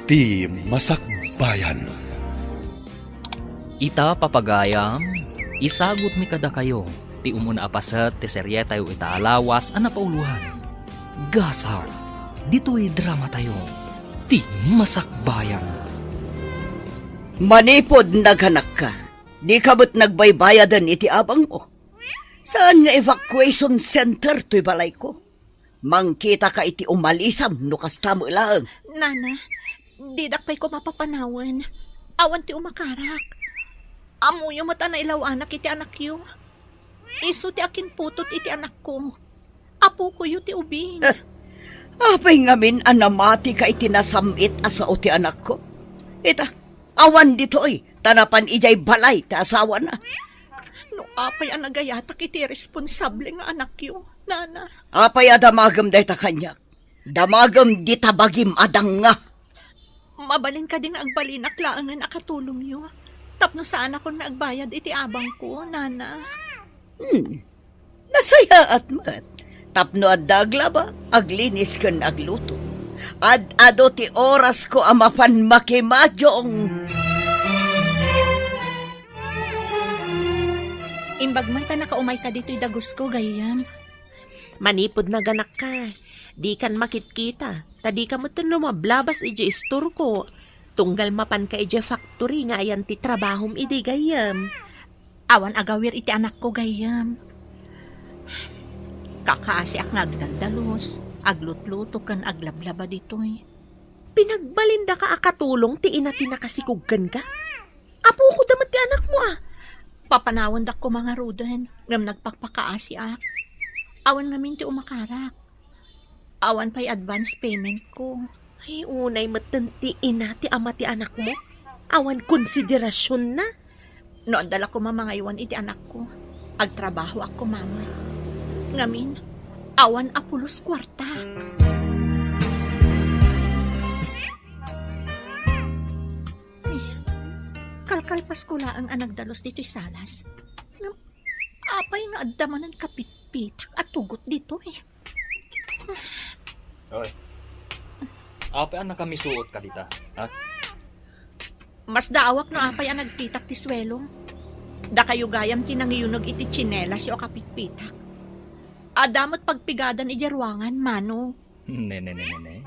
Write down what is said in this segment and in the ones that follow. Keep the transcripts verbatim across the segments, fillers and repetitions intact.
Ti Masakbayan. Ita, papagayam, isagutmi kadakayo ti umuna a paset ti serietayo ita a lawas a napauloan. Gasat, ditoy dramatayo, Ti Masakbayan. Manipud naganakka, dika met nagbaybayaden iti abangmo. Saan nga evacuation center toy balayko. Mangkitaka iti umalisam no kasta met laeng. Nana, didak pay ko mapapanawen. Awan ti umakarak. Ammoyo met a nailaw-anak iti anakyo. Isu ti akinputot iti anakko. Apokoyo ti ubing. Apay ngamin a namatika iti nasam-it a sao ti anakko? Ita, awan ditoy, ta napan idiay balay ti asawana. No apay a nagayatak iti responsable nga anakyo, Nana? Apay a damagem dayta kaniak? Damagem dita bagim a danga. Mabalin kadi nga agbalinak laengen a katulongyo tapno saanakon nga agbayad iti abangko, Nana? Hmm. Nasayaat met. Tapno adda aglaba, aglinis ken agluto. Ad-adu ti orasko a mapan makimadiong. Imbag man ta nakaumayka ditoy dagusko, gayyem. Manipud naganakka, dikan makitkita, ta dika metten lumablabas idiay istorko. Tunggal mapanka idiay factory nga ayan ti trabahom idi, gayyem. Awan agawir iti anakko, gayyem. Kakaasiak nga agdaldalus, aglutluto ken aglablaba ditoy. Pinagbalindaka a katulong ti ina ti nakasikog kenka? Apokon da met ti anakmo, a. Papanawendak koma ngaruden, ngem nagpakpakaasiak. Awan ngamin ti umakarak. Awan pay advance payment ko. Ay, unay metten ti ina ti ama ti anakmo. Awan konsiderasyon na. No adda la koma mangaywan iti anakko, agtrabahoak koma met. Ngamin, awan a pulos kuarta. Eh, kalkalpasko laeng a nagdalus ditoy salas. Ngem, apay nga adda manen kapitpitak a tugot ditoy? Oy. Apay a nakamisuotka dita, ha? Masdaawak no apay a nagpitak ti suelo. Dakayo gayam ti nangiyuneg iti tsinelasyo a kapitpitak. Adda met pagpigadan idiay ruangan, Manong. Ne, ne, ne, ne, ne.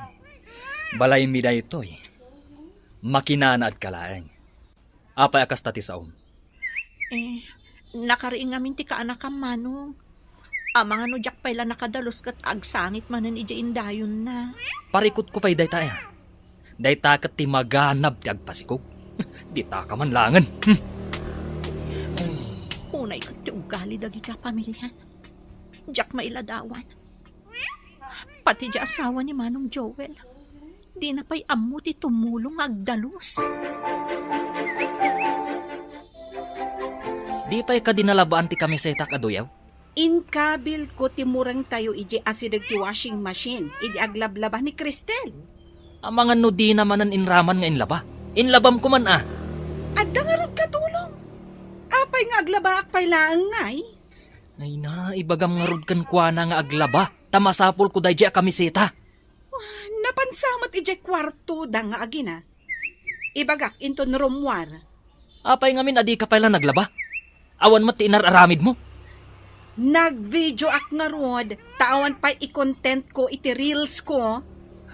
Balaymi daytoy. Makinanaadka laeng. Apay a kasta ti saom? Eh, nakariing ngamin ti kaanakam, Manong. Amangan no diak pay la nakadalus ket agsangit manen idiay indayonna. Parikutko pay dayta, eh. Dayta ket ti maganab ti agpasikog. Ditaka man laengen. Hmm. Unay ket ti ugali dagiti a pamilian. Diak mailadawan. Pati di asawa ni Manong Joel, dina pay ammo ti tumulong nga agdalus. Di pay kadi nalabaan ti kamisetak a duyaw? Inkabilko ti murengtayo idi asideg ti washing machine idi aglablaba ni Cristel. Amangan no dina manen inraman nga inlaba. Inlabam koman a. Adda ngarud katulong. Apay nga aglabaak pay laeng ngay? Ay na, ibagam ngarud kenkuana nga aglaba, ta masapulko daydi a kamiseta. Ah, napansa met idiay kuarto da nga agina. Ibagak inton rummuar. Apay ngamin a dika pay la naglaba? Awan met ti inar-aramidmo? Nag-videoak ngarud, ta awan pay i-content ko iti reels ko.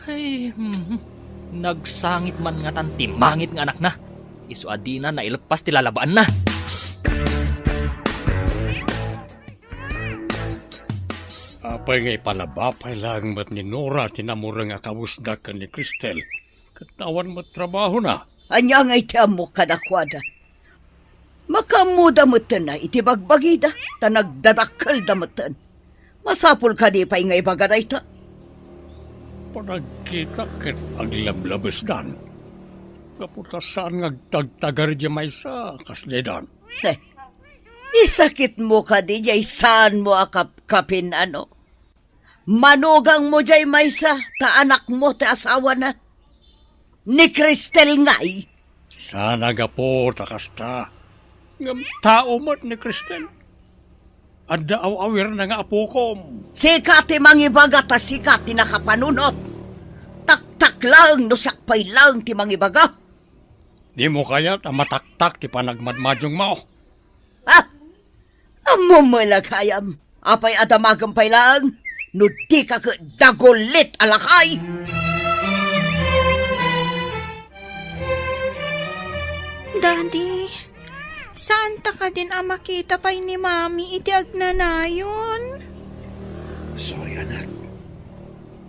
Ay, hmm. Nagsangit man ngatan ti mangit nga anakna. Isu a dina naileppas ti lalabaanna. Apay nga ipalaba pay laeng met ni Nora ti namureng a kawesda ken ni Cristel, ket awan met trabahona? Ania ngay ti ammok kadakuada? Makaammoda metten iti bagbagida, ta nagdadakkelda metten. Masapul kadi pay nga ibaga dayta? Panagkita ket aglablabesdan. Gapu ta saan nga agtagtagar idiay maysa, kas daydan. Eh, isakitmo kadi diay saanmo a kapkapin, ano? Manugangmo diay maysa, ta anakmo ti asawana. Ni Cristel ngay. Saan a gapu ta kasta. Ngem tao met ni Cristel. Adda aw-awirna nga apokom. Sika ti mangibaga ta sika ti nakapanunot. Ta Mataktak laeng no siak pay laeng ti mangibaga. Dimo kayat a mataktak ti panagmadmadiyongmo? Ha? Ammom met la gayam, apay a damagem pay laeng no dika ket dagulit a lakay? Daddy, saanta kadin a makita pay ni Mami iti agnanayon? Sorry, anak.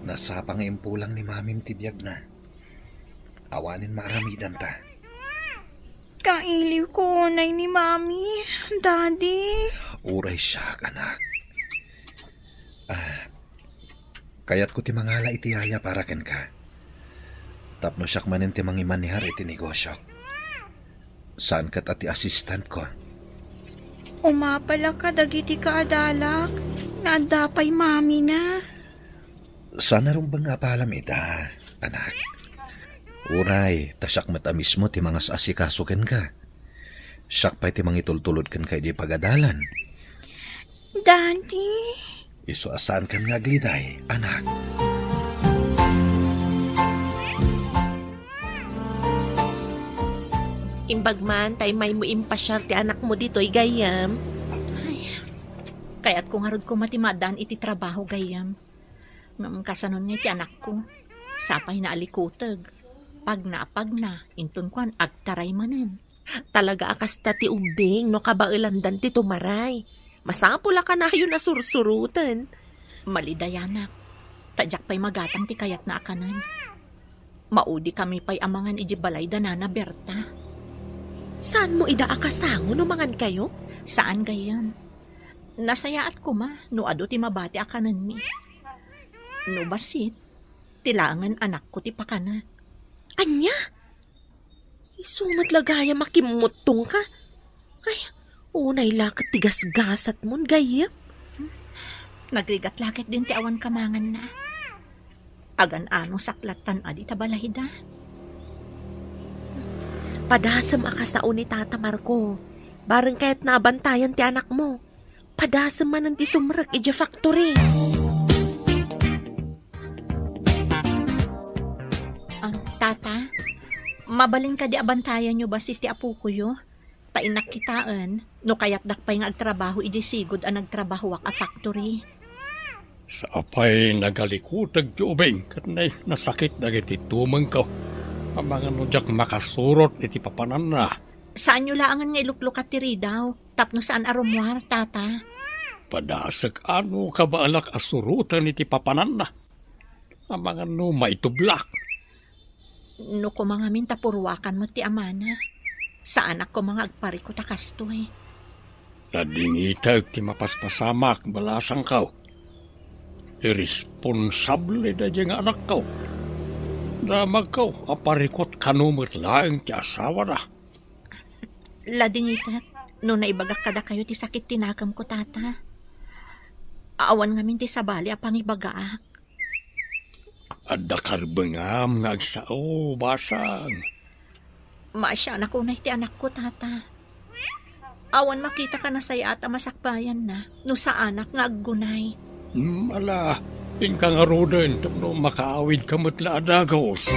Nasapa nga impulang ni Mamim ti biagna. Awanen maaramidanta. Kailiwko unay ni Mami, Daddy. Uray siak, anak. Ah, kayatko ti mangala iti yaya para kenka. Tapno siak manen ti mangimanehar iti negosiok. Saan ket a ti assistantko. Umapalak kadagiti kaadalak nga adda pay mamina. Saan a rumbeng nga apalam ida, anak. Uray, ta siak met a mismo ti mangas-asikaso kenka. Siak pay ti mangitultulod kenka idiay pagadalan. Daddy? Isu a saankan nga agliday, anak. Imbag man ta immaymo impasiar ti anakmo ditoy, gayyem. Ay, kayatko ngarud koma ti maaddaan iti trabaho, gayyem. Ngem kasanon ngay ti anakko? Sapay naalikuteg. Pagna a pagna, inton kuan, agtaray manen. Talaga a kasta ti ubbing no kabaelandan ti tumaray. Masapul a kanayon a sursuroten. Malidayanak, ta diak pay magatang ti kayatna a kanen. Maudikami pay a mangan idiay balay da Nana Berta. Saanmo ida a kasango no mangankayo? Saan, gayyem. Nasayaat koma no adu ti mabati a kanenmi. No bassit, ti laengen anakko ti pakanek. Ania? Isu met la gayam a kimmuttongka. Ay, unay la ket ti gasgasatmon, gayyem. Nagrigat la ketdin ti awan kamanganna. Agan-ano saklattan a dita balayda. Padasem a kasao ni Tata Marco. Bareng kayatna a bantayan ti anakmo. Padasem manen ti sumrek idiay factory. Ah, Tata, mabalin kadi a bantayanyo bassit ti apokoyo? Ta innak kitaen, no kayatdak pay nga agtrabaho idiay sigud a nagtrabahoak a factory. Sapay nagalikuteg ti ubing ket nay-, nasakit dagiti tumengko. Amangan no diak makasurot iti papananna. Saanyo laengen nga iluklukat ti ridaw tapno saan a rummuar, Tata. Padasek a no kabaelak a suroten iti papananna. Amangan no maitublak. No koma ngamin ta purwakan met ti amana, saanak koma nga agparikut a kastoy. Nadingitek ti mapaspasamak, balasangko. Irresponsable daydiay nga anakko. Damagko a parikut kano met laeng ti asawana. Ladingitek no naibagak kadakayo ti sakit ti nakemko, Tata. Awan ngamin ti sabali a pangibagaak. Adda karbengam nga agsao, basang. Maasianak unay ti anakko, Tata. Awan makita a nasayaat a masakbayanna no saanak nga aggunay. Hmm, ala, inka ngaruden tapno makaawidka met la a dagus.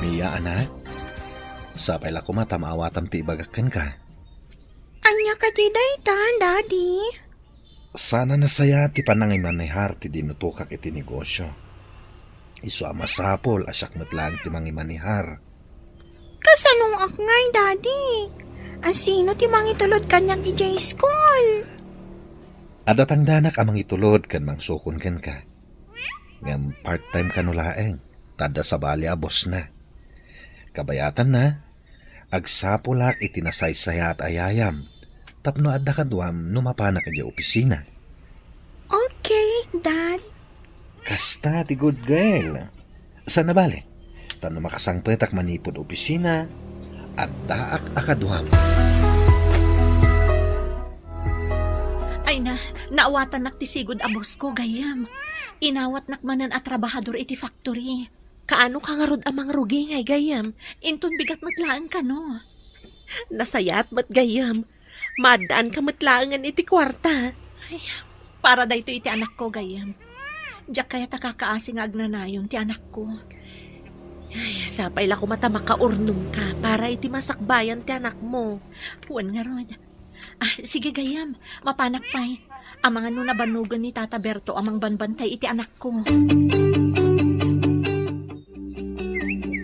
Mia, anak, sapay la koma ta maawatam ti ibagak kenka. Ania kadi dayta, Daddy? Saan a nasayaat ti panangimanehar ti dinutokak iti negosio. Isu a masapul a siak met laeng ti mangimanehar. Kasanoak ngay, Daddy? A sino ti mangitulod kaniak idiay school? Adda tangdanak a mangitulod ken mangsukon kenka. Ngem part-time kano laeng, ta adda sabali a bossna. Kabayatanna, agsapulak iti nasaysayaat a yayam, tapno adda kaduam no mapanak idiay opisina. Okay, Dad. Kasta ti good girl. Saan a bale, ta no makasangpetak manipud opisina, addaak a kaduam. Ay na, naawatannak ti sigud a boss ko, gayyem. Inawatnak manen a trabahador iti factory. Kaano ka ngarud a mangrugi ngay, gayyem? Inton bigat met laeng kano. Nasayaat met, gayyem. Maaddaan ka met laengen iti kuarta. Ay, Para daytoy iti anakko, gayyem. Diak kayat a kakaasi nga agnanayon ti anakko. Ay, sapay la koma ta makaurnongka para iti masakbayan ti anakmo. Wen ngarud. Ah, sige, gayyem. Mapanak pay. Amangan no nabannogen ni Tata Berto a mangbanbantay iti anakko.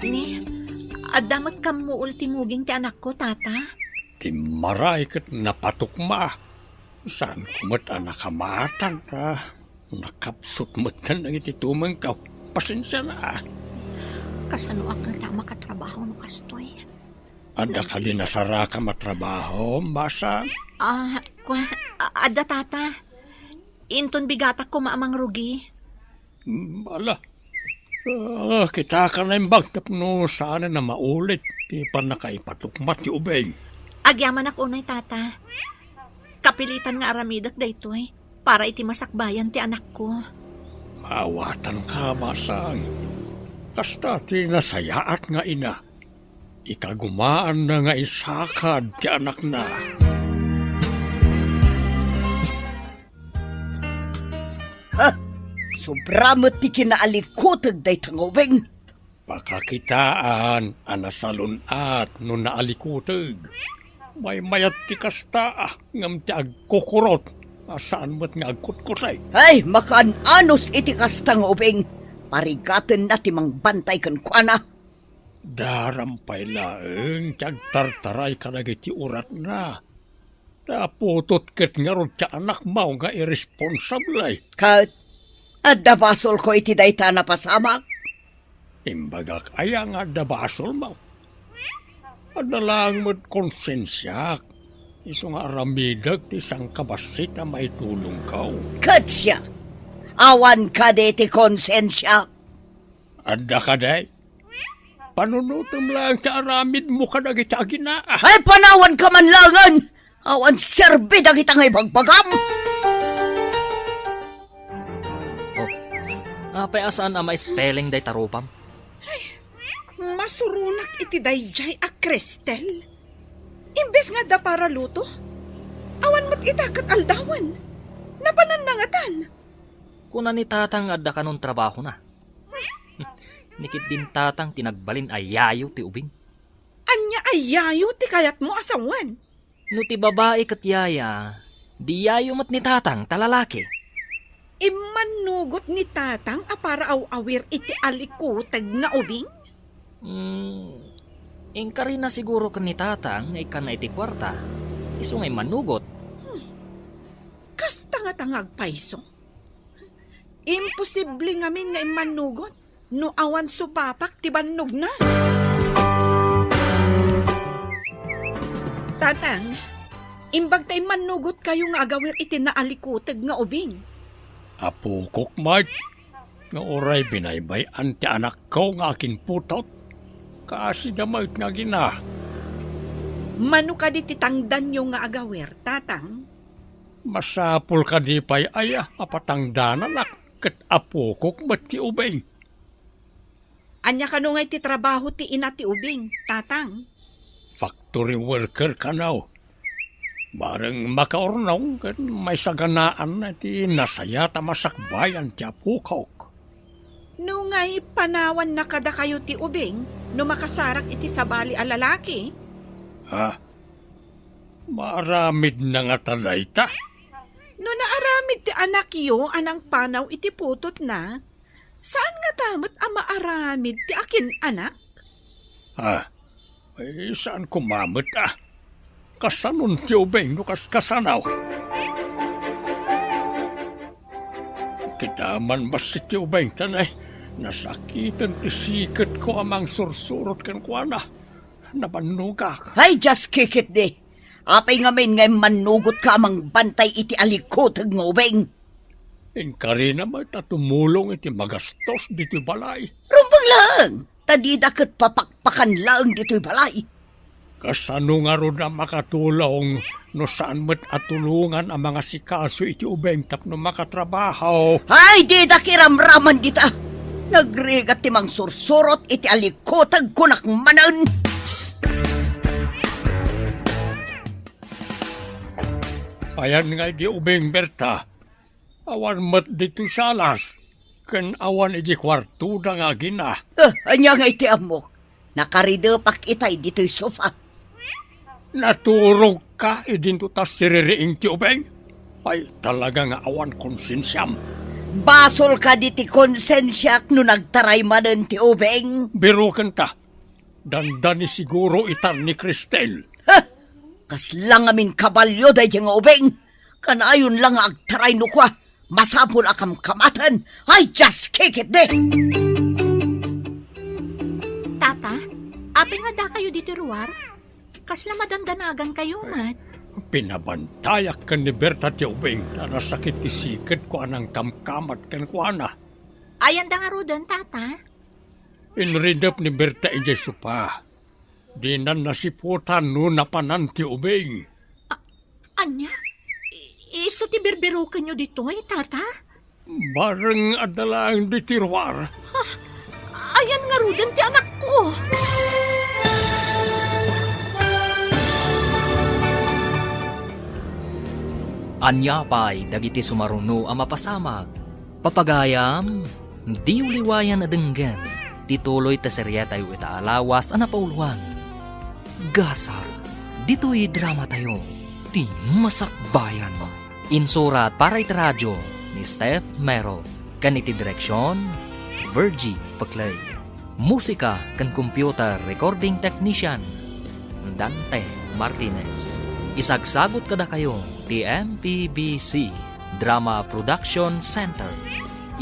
Ni, adda met kammuol ti muging ti anakko, Tata? Timmaray ket napatukma. Saanko met a nakamatang a nakapsut metten dagiti tumengko. Pasensiana, a. Kasanoak ngata a makatrabaho no kastoy? Adda kadi nasarakam a trabaho, Masang? Ah, kua-, a-, adda, Tata. Inton bigatak koma a mangrugi. Mm, ala. Ah, kitaka naimbag tapno saanen a maulit ti pannakaipatukma ti ubing. Agyamanak unay, Tata. Kapilitan nga aramidek daytoy para iti masakbayan ti anakko. Maawatanka, Masang. Kasta ti nasayaat nga ina. Ikagumaanna nga isakad ti anakna. Ha! Sobra met ti kinaalikuteg dayta nga ubing. Pakakitaan a nasalun-at no naalikuteg. Maymayat ti kasta, ngem ti agkukurot a saan met nga agkutkutay. Ay, makaan-anos iti kasta nga ubing. Parigatenna ti mangbantay kenkuana. Daram pay laeng ti agtartaray kadagiti uratna. Ta putot ket ngarud ti anakmo nga irresponsable. Ket adda basolko iti dayta a napasamak? Imbagak aya nga adda basolmo? Adda laeng met konsensiak, isu nga aramidek ti sangkabassit a maitulongko. Ket siak, awan kadi ti konsensiak? Adda kadi? Panunotem laeng ti aramidmo kadagiti agina. Ay, panawanka man laengen! Awan serbi dagita nga ibagbagam! Oh, apay a saan a ma-spelling dayta rupam? Ay, masuronak iti daydiay a Cristel. Imbes nga adda para luto, awan met ita ket aldawen. Napananna ngatan. Kuna ni Tatang nga adda kanon trabahona. Ni ketdin Tatang ti nagbalin a yayo ti ubing. Ania a yayo ti kayatmo a sawen? No ti babai ket yaya, di yayo met ni Tatang ta lalaki. Immannugot ni Tatang a para aw-awir iti alikuteg nga ubing? Hmm, inkarina siguro ken ni Tatang nga ikkanna iti kuarta, isu nga immannugot. Hmm. Kasta ngata nga agpayso? Imposible ngamin nga immannugot no awan supapak ti bannogna. Tatang, imbag ta immannugotkayo nga agawir iti naalikuteg nga ubing. Apokok met, nga uray binaybay-an ti anakko nga akinputot, kaasida met nga agina. Mano kadi ti tangdanyo nga agawir, Tatang? Masapul kadi pay aya a patangdananak ket apokok met ti ubing? Ania kano ngay ti trabaho ti ina ti ubing, Tatang? Factory worker kano. Bareng makaurnong ken maisaganaanna ti nasayat a masakbayan ti apokok. No ngay panawanna kadakayo ti ubing no makasarak iti sabali a lalaki? Ha? Maaramidna ngata dayta? No naaramid ti anakyo a nangpanaw iti putotna, saan ngata met a maaramid ti akin-anak? Ah, ay, saan koma met, ah. Kasanon ti ubing no kas-, kasano? Kita man bassit ti ubing, ta nay, nasakiten ti siketko a mangsursurot kenkuana. Nabannogak. Ay, just kick it, di. Apay ngamin nga immannugotka a mangbantay iti alikuteg nga ubing? Inkarina met a tumulong iti magastos ditoy balay. Rumbeng laeng, ta dida ket papakpakan laeng ditoy balay. Kasano ngarud a makatulong no saan met a tulongan a mangasikaso iti ubing tapno makatrabaho? Ay, dida kiramraman dita. Nagrigat ti mangsursurot iti alikuteg kunak manen. Ayan nga idi ubing, Berta. Awan met ditoy salas, ken awan idiay kuartoda nga agina. Eh, ania nga iti ammok? Nakaridepak itay ditoy sofa. Naturogka idinto ta siririing ti ubing? Ay, talaga nga awan konsensiam. Basol kadi ti konsensiak no nagtaray manen ti ubing? Birokenta. Dandani siguro itan ni Cristel. Ha! Kasla ngamin kabalio daydi nga ubing. Kanayon la nga agtaray no kua, masapul a kamkamaten. Ay, just kick it, di! Tata, apay nga dakayo ditoy ruar? Kasla madandanagan kayo met. Pinabantayak ken ni Berta ti ubing ta nasakit ti sikedko a nangkamkamat kenkuana. Ayanda ngaruden, Tata? Inridep ni Berta idiay sofa. Dinan nasiputan no napanan ti ubing. A-, ania? I-, isu ti birbirokenyo ditoy, Tata? Bareng adda laeng ditoy ruar. Ha? Ayan ngaruden ti anakko. Ania pay dagiti sumaruno a mapasamak? Papagayam, diyo liwayan a denggen ti tuloy ti serietayo ita a lawas a napauloan. Gasat, ditoy dramatayo, ti Masakbayan. Insurat para iti radio ni Steph Mero, ken iti direksion, Virgie Peclay. Musika ken computer recording technician, Dante Martinez. Isagsagut kadakayo ti M P B C Drama Production Center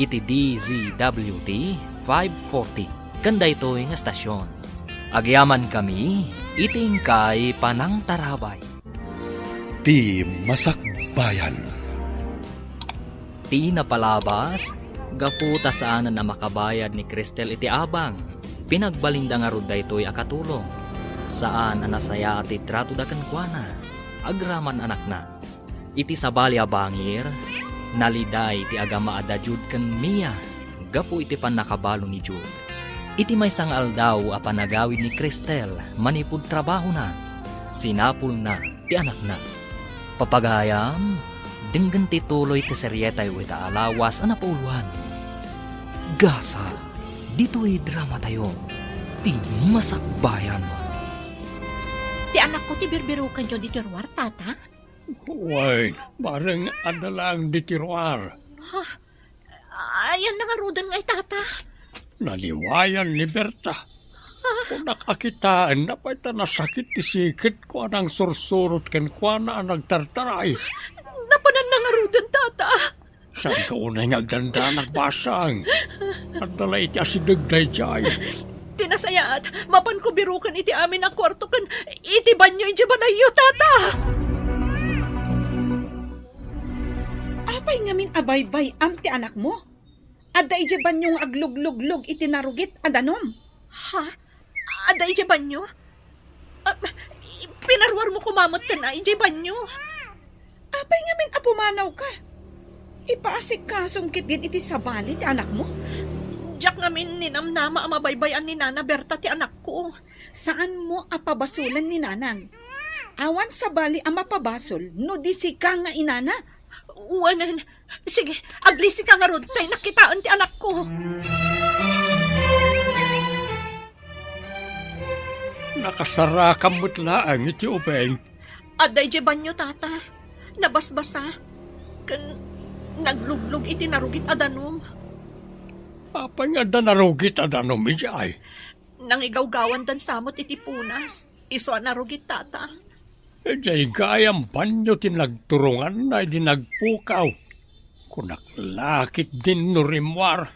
iti D Z W T five forty ken daytoy nga estasion. Agyamankami iti inkay panangtarabay. Ti Masakbayan. Ti napalabas, gapu ta saanen a makabayad ni Cristel iti abang, pinagbalinda ngarud daytoy a katulong. Saan a nasayaat ti tratoda kenkuana, agraman anakna. Iti sabali a bangir, naliday ti agama a da Jude ken Mia gapu iti pannakabalo ni Jude. Iti maysa nga aldaw a panagawid ni Cristel manipud trabahona, sinapulna ti anakna. Papagayam, denggen ti tuloy ti serietayo ita a lawas a napauloan. Gasat, ditoy dramatayo, ti Masakbayan. Ti anakko ti birbirokenyo ditoy ruar, Tata? Wen, bareng adda laeng ditoy ruar. Ha? Ayan na ngaruden nga itata? Naliwayan ni Berta. Kunak a kitaenna pay ta nasakit ti sikedko a nangsursurot kenkuana a nagtartaray. Napananna ngaruden, tata. Saanka unay nga agdandanak, basang? Adda la iti asideg daydiay. Ti nasayaat, mapanko biroken iti amin a kuarto ken iti banio idiay balayyo, tata. Apay ngamin a baybay-am ti anakmo? Adda idiay banio nga aglugluglug iti narugit a danum. Ha? Adda idiay banio? Ah, pinaruarmo koma metten a idiay banio. Apay ngamin a pumanawka? Ipaasikasom ketdin iti sabali ti anakmo? Diak ngamin ninamnama a mabaybay-an ni Nana Berta ti anakko. Saanmo a pabasolen ni Nanang? Awan sabali a mapabasol no di sika nga inana. Wen, sige, aglisika ngarud, ta innak kitaen ti anakko. Nakasarakam met laeng iti ubing. Adda idiay banio, tata. Nabasbasa. Ken nagluglug iti narugit a danum. Apay nga adda narugit a danum idiay? Nangigawgawandan sa met iti punas. Isu a narugit, tata. Idiay gayam banio ti nagturonganna idi nagpukaw. Kunak la ketdin no rimmuar.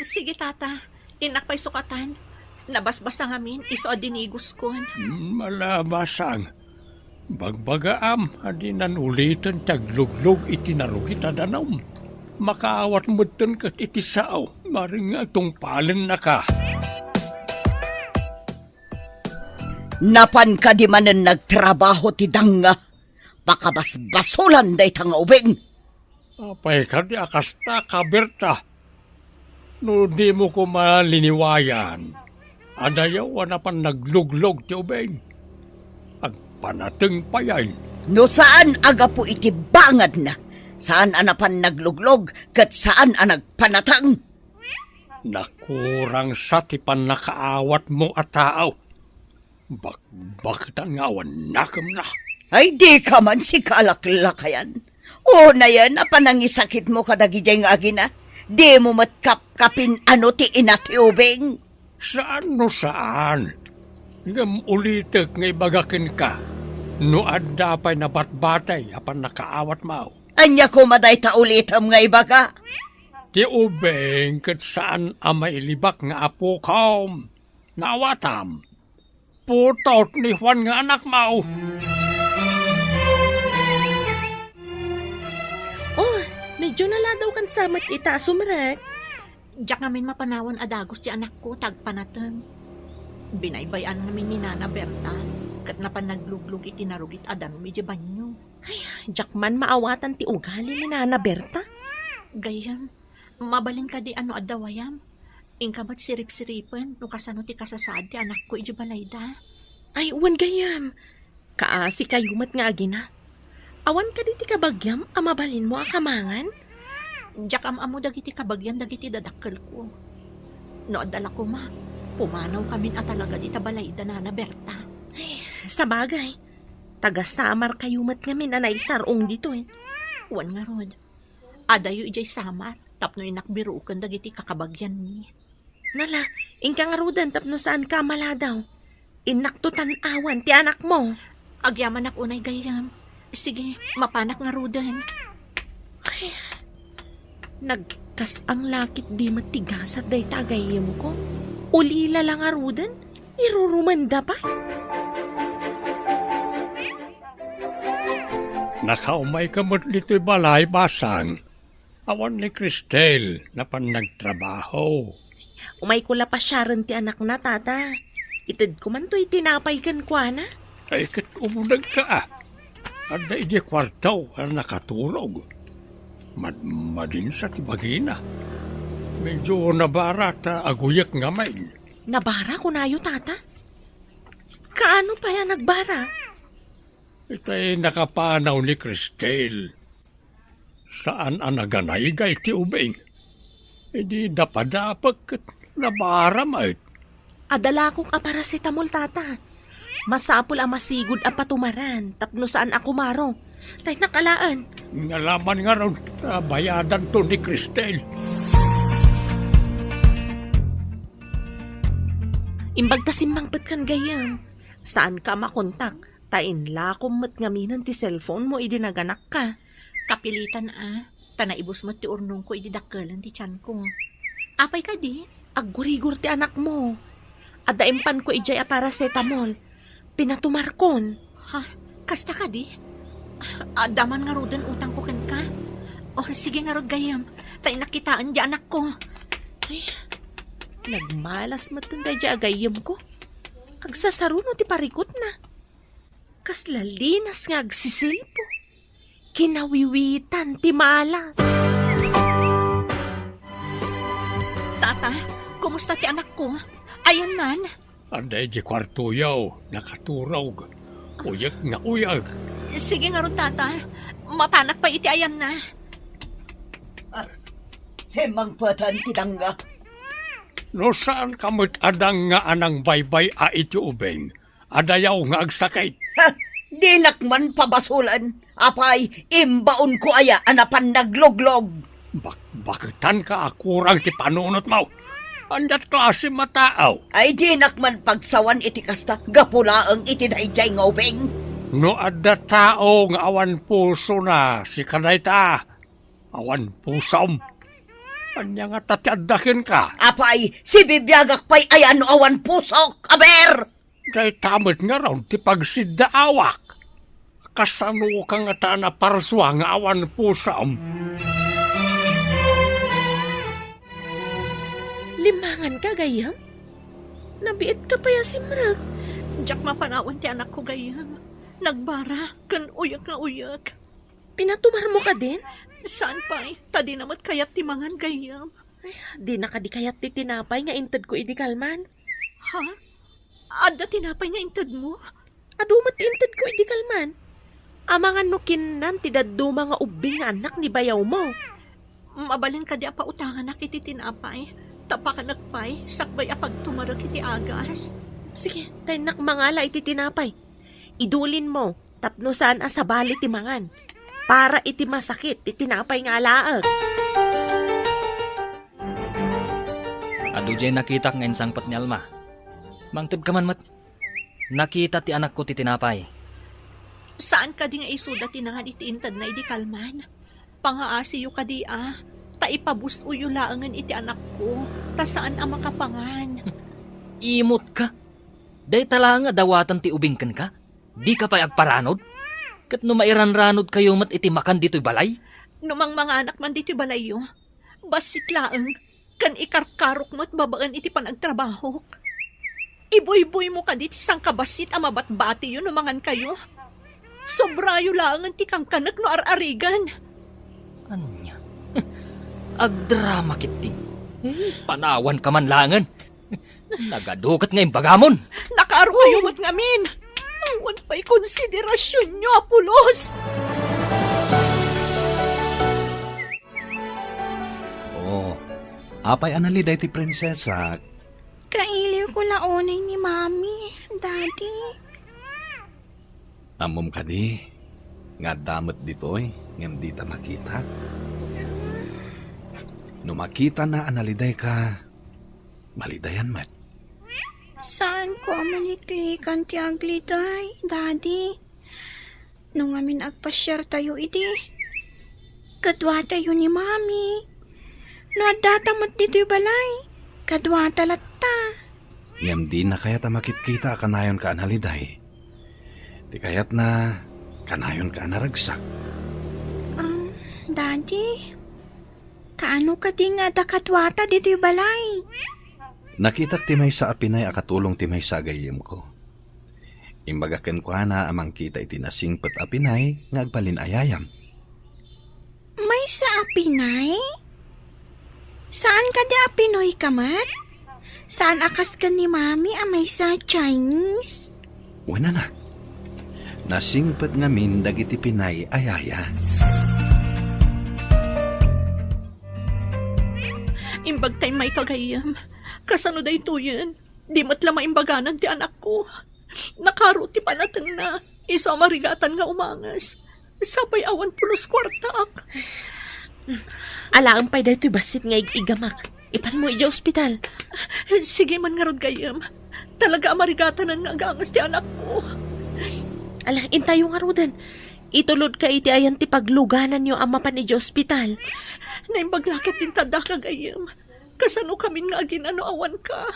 Sige, tata. Innak pay sukatan. Nabasbasa ngamin, isu a dinigoskon. Hmm, ala, basang. Bagbagaam a dinan uliten ti agluglug iti narugit a danum. Makaawat metten ket iti sao, bareng nga tungpalennaka. Napan kadi manen nagtrabaho ti danga? Pakabasbasolan dayta nga ubing. Apay kadi a kasta, Berta? No dimo koma liniwayan, adayaw a napan nagluglug ti ubing. Agpanateng payen. No saan a gapu iti bangadna, Saan a napan nagluglog, ket saan a nagpanateng. Nakurang sa ti pannakaawatmo a tao. Bakbaketan nga awan nakemna. Ay, dika man sikalaklakayan. Unayen a panangisakitmo kadagidiay nga agina, dimo met kapkapin-ano ti ina ti ubing. Saan no saan. Ngem ulitek nga ibaga kenka, no adda pay nabatbatay a pannakaawatmo. Ania koma dayta ulitem nga ibaga? Ti ubing ket saan a mailibak nga apokom. Naawatam. Putot ni Juan nga anakmo. Oh, medyo naladawkan sa met ita a sumrek. Diak ngamin mapanawan a dagus ti anakko ta agpanateng. Binaybay-an ngamin ni Nana Berta, ket napan nagluglog iti narugit a danum idiay banio. Ay, diak man maawatan ti ugali ni Nana Berta. Gayyem, mabalin kadi a no adda wayam, inka met siripsiripen no kasano ti kasasaad ti anakko idiay balayda. Ay, wen gayyem. Kaasi kayo met nga agina. Awan kadi ti kabagiam a mabalinmo a kamangan? Diak am-ammo dagiti kabagian dagiti dadakkelko. No adda la koma, pumanaw kamin a talaga dita balayda Nana Berta. Ay, sabagay. Taga-Samar kayo met ngamin a naisar-ong ditoy. Wen ngarud, adayo idiay Samar tapno innak biruken dagiti kakabagianmi. Nala, inka ngaruden tapno saanka a maladaw. Innakto tan-awan ti anakmo. Agyamanak unay gayyem. Sige, mapanak ngaruden. Ay, nagkas-ang lakit di met ti gasat dayta a gayyemko. Ulila la ngaruden, irurumenda pay. Nakaumayka met ditoy balay, Basang. Awan ni Cristel, napan nagtrabaho. Umayko la pasiaren ti anakna, Tata. Itedko man toy tinapay kenkuana. Ay, ket umdagka, a. Adda idiay kuarto a nakaturog. Madmadin sa ti bagina. Medyo nabara ta aguyek ngamin. Nabara kunayo, Tata? Kaano pay a nagbara? Itay nakapanaw ni Cristel. Saan a naganaygay ti ubing. Idi dapadapek ket nabara met. Adalakok a paracetamol, Tata. Masapul a masigud a patumaran tapno saan a kumaro. Tay nakalaan. Ngalaman ngarud ta bayadanto ni Cristel. Imbag ta simmangpet kan gayyem. Saanka a makontak. Ta inlakom met ngaminen ti cellphone mo idi naganakka. Kapilitan a, ta naibus met ti urnongko idi dakkelen ti tianko. Apay kadi? Aggurigur ti anakmo. Adda impanko idiay a paracetamol. Pinatumarkon. Ha? Kasta kadi? Adda man ngaruden utangko kenka. O, sige ngarud gayyem, ta innak kitaen di anakko. Ay, nagmalas met daydiay a gayyemko. Agsasaruno ti parikutna. Kasla linas nga agsisilpo. Kinawiwitan ti malas. Tata, kumusta ti anakko? Ayannan? Adda idiay kuartoyo, nakaturog. Uyek nga uyek. Sige ngarud, Tata. Mapanak pay iti ayanna. Ah, simmangpeten ti dangga. No saanka met a dangga a nangbaybay-a iti ubing, adayaw nga agsakit. Ha! Dinak man pabasolen. Apay, imbaonko aya a napan nagluglog? Bakbaketanka a kurang ti panunotmo. Ania't klase a tao? Ay, dinak man pagsawan iti kasta, gapu laeng iti daydiay nga ubing. No adda tao nga awan pusona, sika dayta. Awan pusom. Ania ngata ti adda kenka? Apay, sibibiagak pay aya no awan pusok, aber! Dayta met ngarud ti pagsiddaawak. Kasanoka ngata a naparsua nga awan pusom? Limmanganka, gayyem? Nabiitka pay a simrek. Diak mapanawan ti anakko, gayyem. Nagbara ken uyek nga uyek. Pinatumarmo kadin? Saan pay, ta dina met kayat ti mangan, gayyem. Ay, dina kadi kayat ti tinapay nga intedko idi kalman? Ha? Adda tinapay nga intedmo? Adu met ti intedko idi kalman. Amangan no kinnan ti dadduma nga ubbing nga annak ni bayawmo. Mabalin kadi a pautanganak iti tinapay, ta pakanek pay, sakbay a pagtumarek iti agas. Sige, ta innak mangala iti tinapay. Idulinmo, tapno saan a sabali ti mangan. Para iti masakit ti tinapay nga alaek. Adu jay nakitak nga insangpet ni Alma. Mangtedka man met. Nakita ti anakko ti tinapay. Saan kadi nga isuda ti nangan iti intedna idi kalman? Pangaasiyo kadi a, ta ipabus-oyo laengen iti anakko, ta saan a makapangan. Imotka? Dayta laeng a dawatan ti ubing kenka? Dika pay agparanod? Ket no mairanranodkayo met iti makan ditoy balay? No mangmanganak man ditoy balayyo, bassit laeng, ken ikarkarok met babaen iti panagtrabahok. Ibuyboymo kadi ti sangkabassit a mabatbatiyo no mangankayo? Sobrayo laengen ti kankanek no ar-arigan. Ania? Agdrama ketdi. Eh, panawanka man laengen. Nagadu ket nga imbagamon. Nakaaro kayo met ngamin. Awan pay konsiderasionyo a pulos. Oh, apay a naliday ti prinsesa? Kailiwko la unay ni Mami, Daddy. Ammom kadi nga adda met ditoy ngem dita makita? No makitana a nalidayka, malidayan met. Saanko a maliklikan ti agliday, Daddy. No ngamin agpasiartayo idi, kaduatayo ni Mami. No addata met ditoy balay, kaduata latta. Ngem dina kayat a makitkita a kanayonka a naliday. Ti kayatna, kanayonka a naragsak. Um, Daddy, kaano kadi nga adda kaduata ditoy balay? Nakitak ti maysa a pinay a katulong ti maysa a gayyemko. Imbaga kenkuana a mangkita iti nasingpet a pinay nga agbalin a yayam. Maysa a pinay? Saan kadi a Pinoy ka met? Saan a kas ken ni Mami a maysa a Chinese? Wen, anak. Nasingpet ngamin dagiti pinay a yaya. Imbag ta immay ka gayyem. Kasano daytoyen? Di met la maimbaganan ti anakko. Nakaro ti panatengna. Isu a marigatan nga umanges. Sapay awan pulos kuartaak. Alaem pay daytoy bassit nga ig-igamak. Ipanmo idiay ospital. Sige man ngarud gayyem. Talaga a marigatanan nga aganges ti anakko. Ala, intayo ngaruden. Itulodka iti ayan ti paglugananyo a mapan idiay ospital. Naimbag la ket ti intaddaka gayyem. Kasano kamin nga aginan no awanka?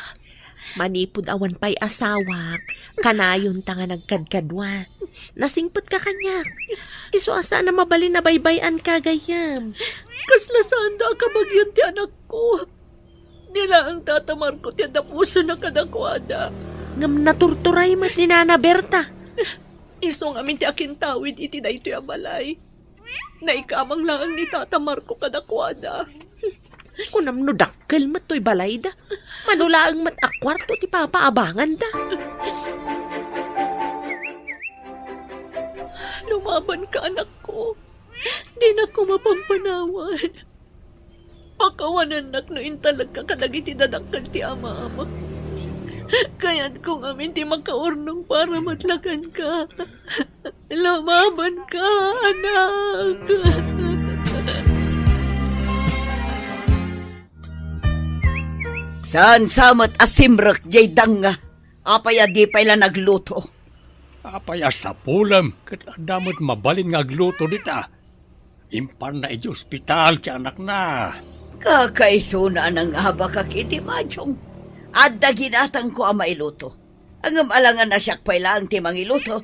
Manipud awan pay asawak, kanayonta nga nagkadkadua. Nasingpetka kaniak. Isu a saan a mabalin a baybay-anka, gayyem. Kasla saanda a kabagian ti anakko. Di laeng Tata Marco ti adda pusona kadakuada. Ngem naturturay met ni Nana Berta. Isu ngamin ti akintawid iti daytoy a balay. Naikamang laeng ni Tata Marco kadakuada. Kunam no dakkel met toy balayda. Mano laeng met a kuarto ti papaabanganda. Lumabanka, anakko. Dinakon mapampanawan. Pakawanennak no intalekka kadagiti dadakkel ti amam. Kayatko ngamin ti makaurnong para matlakanka. Lumabanka, anak. Saan sa met a simrek jay danga? Apay a di pay la nagluto? Apay a sapulem ket adda met mabalin nga agluto dita? Impanna idiay ospital ti anakna. Kakaisuna a nangabakak iti majong. Adda ginatangko a mailuto. Ngem alangan a siak pay laeng ti mangiluto.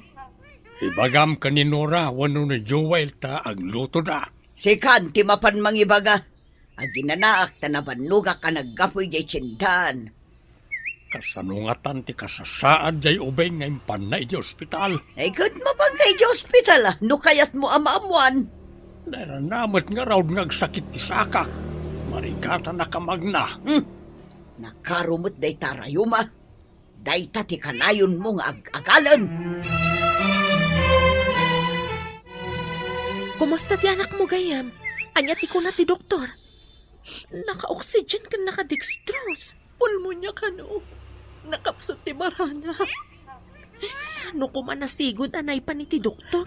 Ibagam ken ni Nora wenno ni Joel ta aglutoda. Sikan ti mapan mangibaga. Aginanaak ta nabannogak a naggapu idiay tiendan. Kasano ngatan ti kasasaad jay ubing nga impanna idiay ospital? Ay, ket mapanka idiay ospital, a, no kayatmo a maammoan. Nairana met ngarud nga agsakit ti sakak. Marigatanak a magna. Hmm. Nakaro met dayta rayuma. Dayta ti kanayonmo nga ag-agalen. Kumusta ti anakmo, gayyem? Ania ti kuna ti doktor? Naka-oxygen ken naka-dextrose. Pulmonya kano. Nakapsut ti barana. No koma nasigud a naipan iti doktor?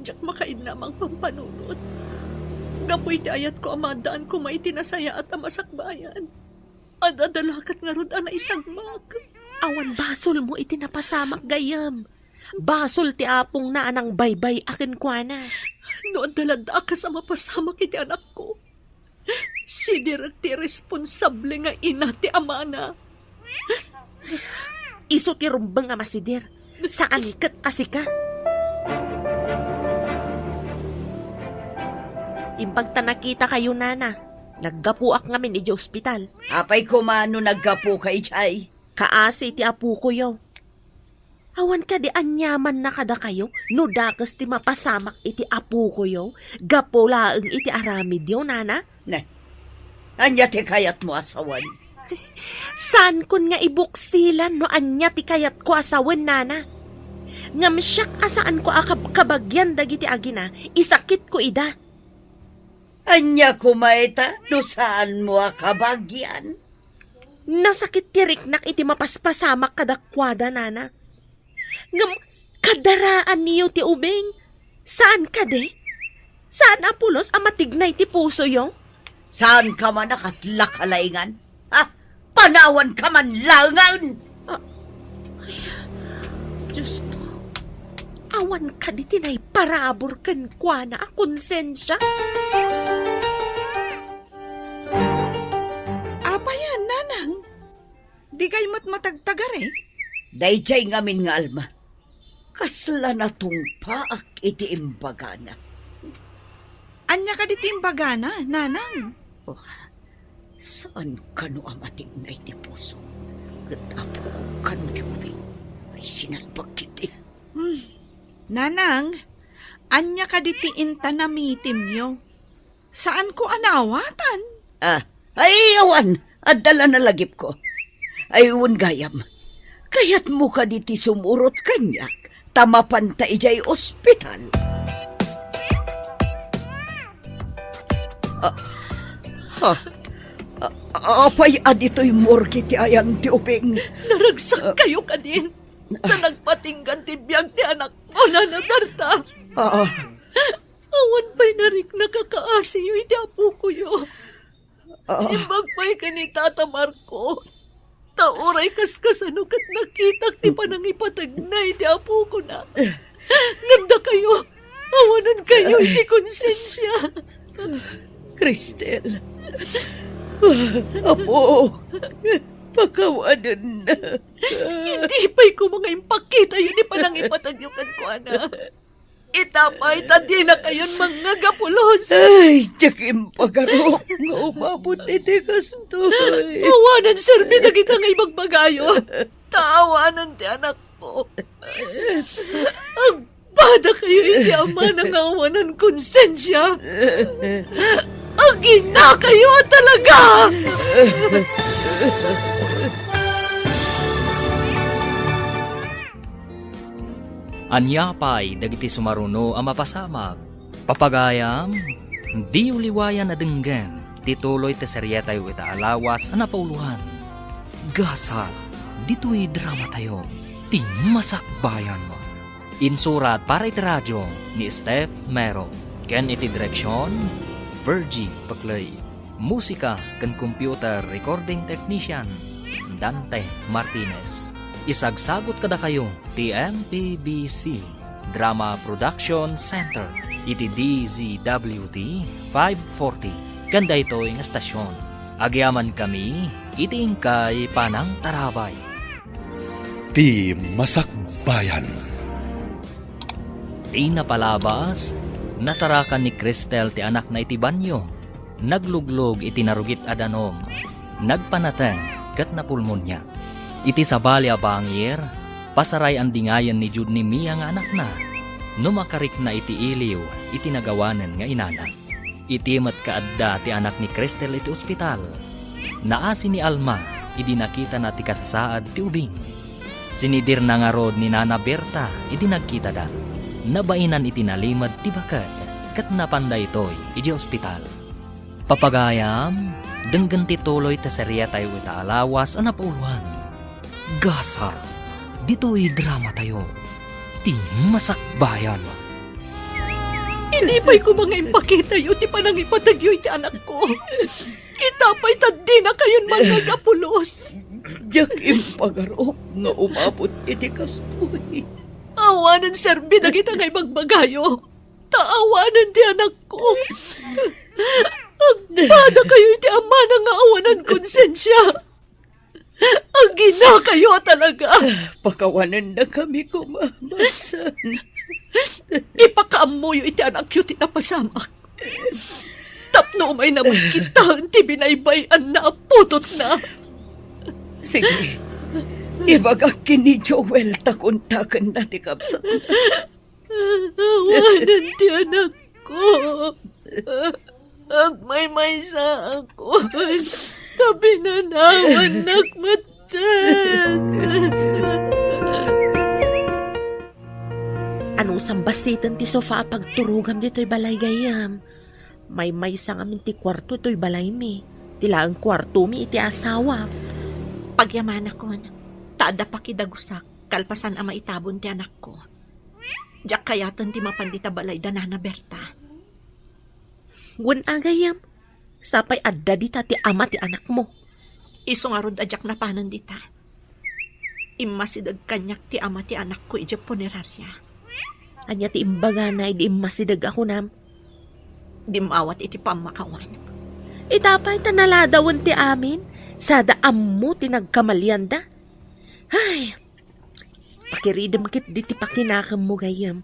Diak makainnamang pampanunot. Gapu iti ayatko a maaddaan koma iti nasayaat a masakbayan. Ad-adda lakat ngarud a naisagmak. Awan basolmo iti napasamak, gayyem. Basol ti apongna a nangbaybay-a kenkuana. No adda ladda a kas a mapasamak iti anakko, sidirek ti responsable nga ina ti amana. Isu ti rumbeng a masidir. Saan ket a sika. Imbag ta nakitakayo, nana, naggapuak ngamin idiay ospital. Apay koma no naggapuka idiay? Kaasi ti apokoyo. Awan kadi aniamanna kadakayo no dakes ti mapasamak iti apokoyo gapu laeng iti aramidyo, nana? Ne, ania ti kayatmo a sawen? Saankon nga ibuksilan no ania ti kayatko a sawen, nana. Ngem siak a saanko a kab-, kabagian dagiti agina, isakitko ida. Ania koma ita no saanmo a kabagian? Nasakit ti riknak iti mapaspasamak kadakuada, nana. Ngem kadaraanyo ti ubing. Saan kadi? Saan a pulos a matignay ti pusoyo? Saanka man a kasla kalaingan? Ha? Panawanka man laengen! Ah, ay, Diyos ko. Awan kadi ti naiparabur kenkuana a konsensia? Apay a, nanang? Dikay met matagtagari? Daydiay ngamin nga Alma, kasla natungpaak iti imbagana. Ania kadi ti imbagana, nanang? Oh, saan kano a matignay ti puso, ket apokok kano ti ubing ay sinalbag ketdi. Hmm. Nanang, ania kadi ti inta namitimyo? Saanko a naawatan. Ah, ay, awan. Adda la nalagipko. Ay, wen gayam. Kayatmo kadi ti sumurot kaniak ta mapanta idiay ospital? Ah, ha? Ah, apay a ditoy morgue ti ayan ti ubing? Naragsak kayo kadin. Ta nagpatinggan ti biag ti anakmo, Nana Berta. Ah, Awan pay nariknak a kaasiyo iti apokoyo. Ah. Imbag pay ken ni Tata Marco, ta uray kaskasano ket nakitak ti panangipategna iti apokona. Ngem dakayo, awanan kayo iti konsensia. Cristel. Apo, pakawanennak. Idi pay koma nga impakitayo ti panangipategyo kenkuana. Ita pay ta dinakayon mangngeg a pulos. Ay, diak impagarok nga umabot iti kastoy. Awanan serbi dagita nga ibagbagayo. Ta awanan ti anakko. Agpada kayo iti amana nga awanan konsensia. Agina kayo a talaga! Ania pay dagiti sumaruno a mapasamak? Papagayam, diyo liwayan a denggen ti tuloy ti serietayo ita a lawas a napauloan. Gasat ditoy dramatayo, ti Masakbayan. Insurat para iti radio ni Steph Mero, ken iti direksion, Virgie Peclay. Musika ken computer recording technician, Dante Martinez. Isagsagut kadakayo ti M P B C Drama Production Center iti D Z W T five forty ken daytoy nga estasion. Agyamankami iti inkay panangtarabay. Ti Masakbayan. Ti napalabas, nasarakan ni Cristel ti anakna iti banio. Nagluglog iti narugit a danum. Nagpanateng ket napulmonia. Iti sabali a bangir, pasaray-andingayen ni Jude ni Mia nga anakna no makarikna iti iliw iti nagawanen nga inana. Iti met kaadda ti anak ni Cristel iti ospital, naasi ni Alma idi nakitana ti kasasaad ti ubing. Sinidirna ngarud ni Nana Berta idi nagkitada. Nabainan iti nalimed ti baket ket napan daytoy idiay ospital. Papagayam, denggen ti tuloy ti seriatayo ita a lawas a napauluan, Gasat. Ditoy dramatayo, ti Masakbayan. Idi pay koma nga impakitayo ti panangipategyo iti anakko, ita pay ta dinakayon mangngeg a pulos. Diak impagarup nga umabot iti kastoy. Awanen serbi dagita nga ibagbagayo. Ta awanen ti anakko. Agpadakayo iti amana nga awanan konsensia. Aginakayo a talaga. Pakawanendakami koma, Marsan. Ipakaammoyo iti anakyo ti napasamak. Tapno umayna met kitaen ti binaybay-anna a putotna. Sige, ibagak ken ni Joel ta kontakenna ti kabsatna. Awanen ti anakko. Agmaymaysaakon, ta pinanawannak metten. Anusam basiten ti sofa a pagturogam ditoy balay gayyem? Maymaysa ngamin ti kuarto toy balaymi. Ti laeng kuartomi iti asawak. Pagyamanakon, ta adda pakidagusak kalpasan a maitabon ti anakko. Diak kayaten ti mapan dita balay da Nana Berta. Wen a gayyem, sapay adda dita ti ama ti anakmo. Isu ngarud a diak napanen dita. Immasideg kaniak ti ama ti anakko idiay puneraria. Ania ti imbagana idi immasideg a kunam? Dimmawat iti pammakawan. Ita pay ta naladawen ti amin, sada ammo ti nagkamalianda. Ay, pakiridem ketdi ti pakinakemmo gayyem.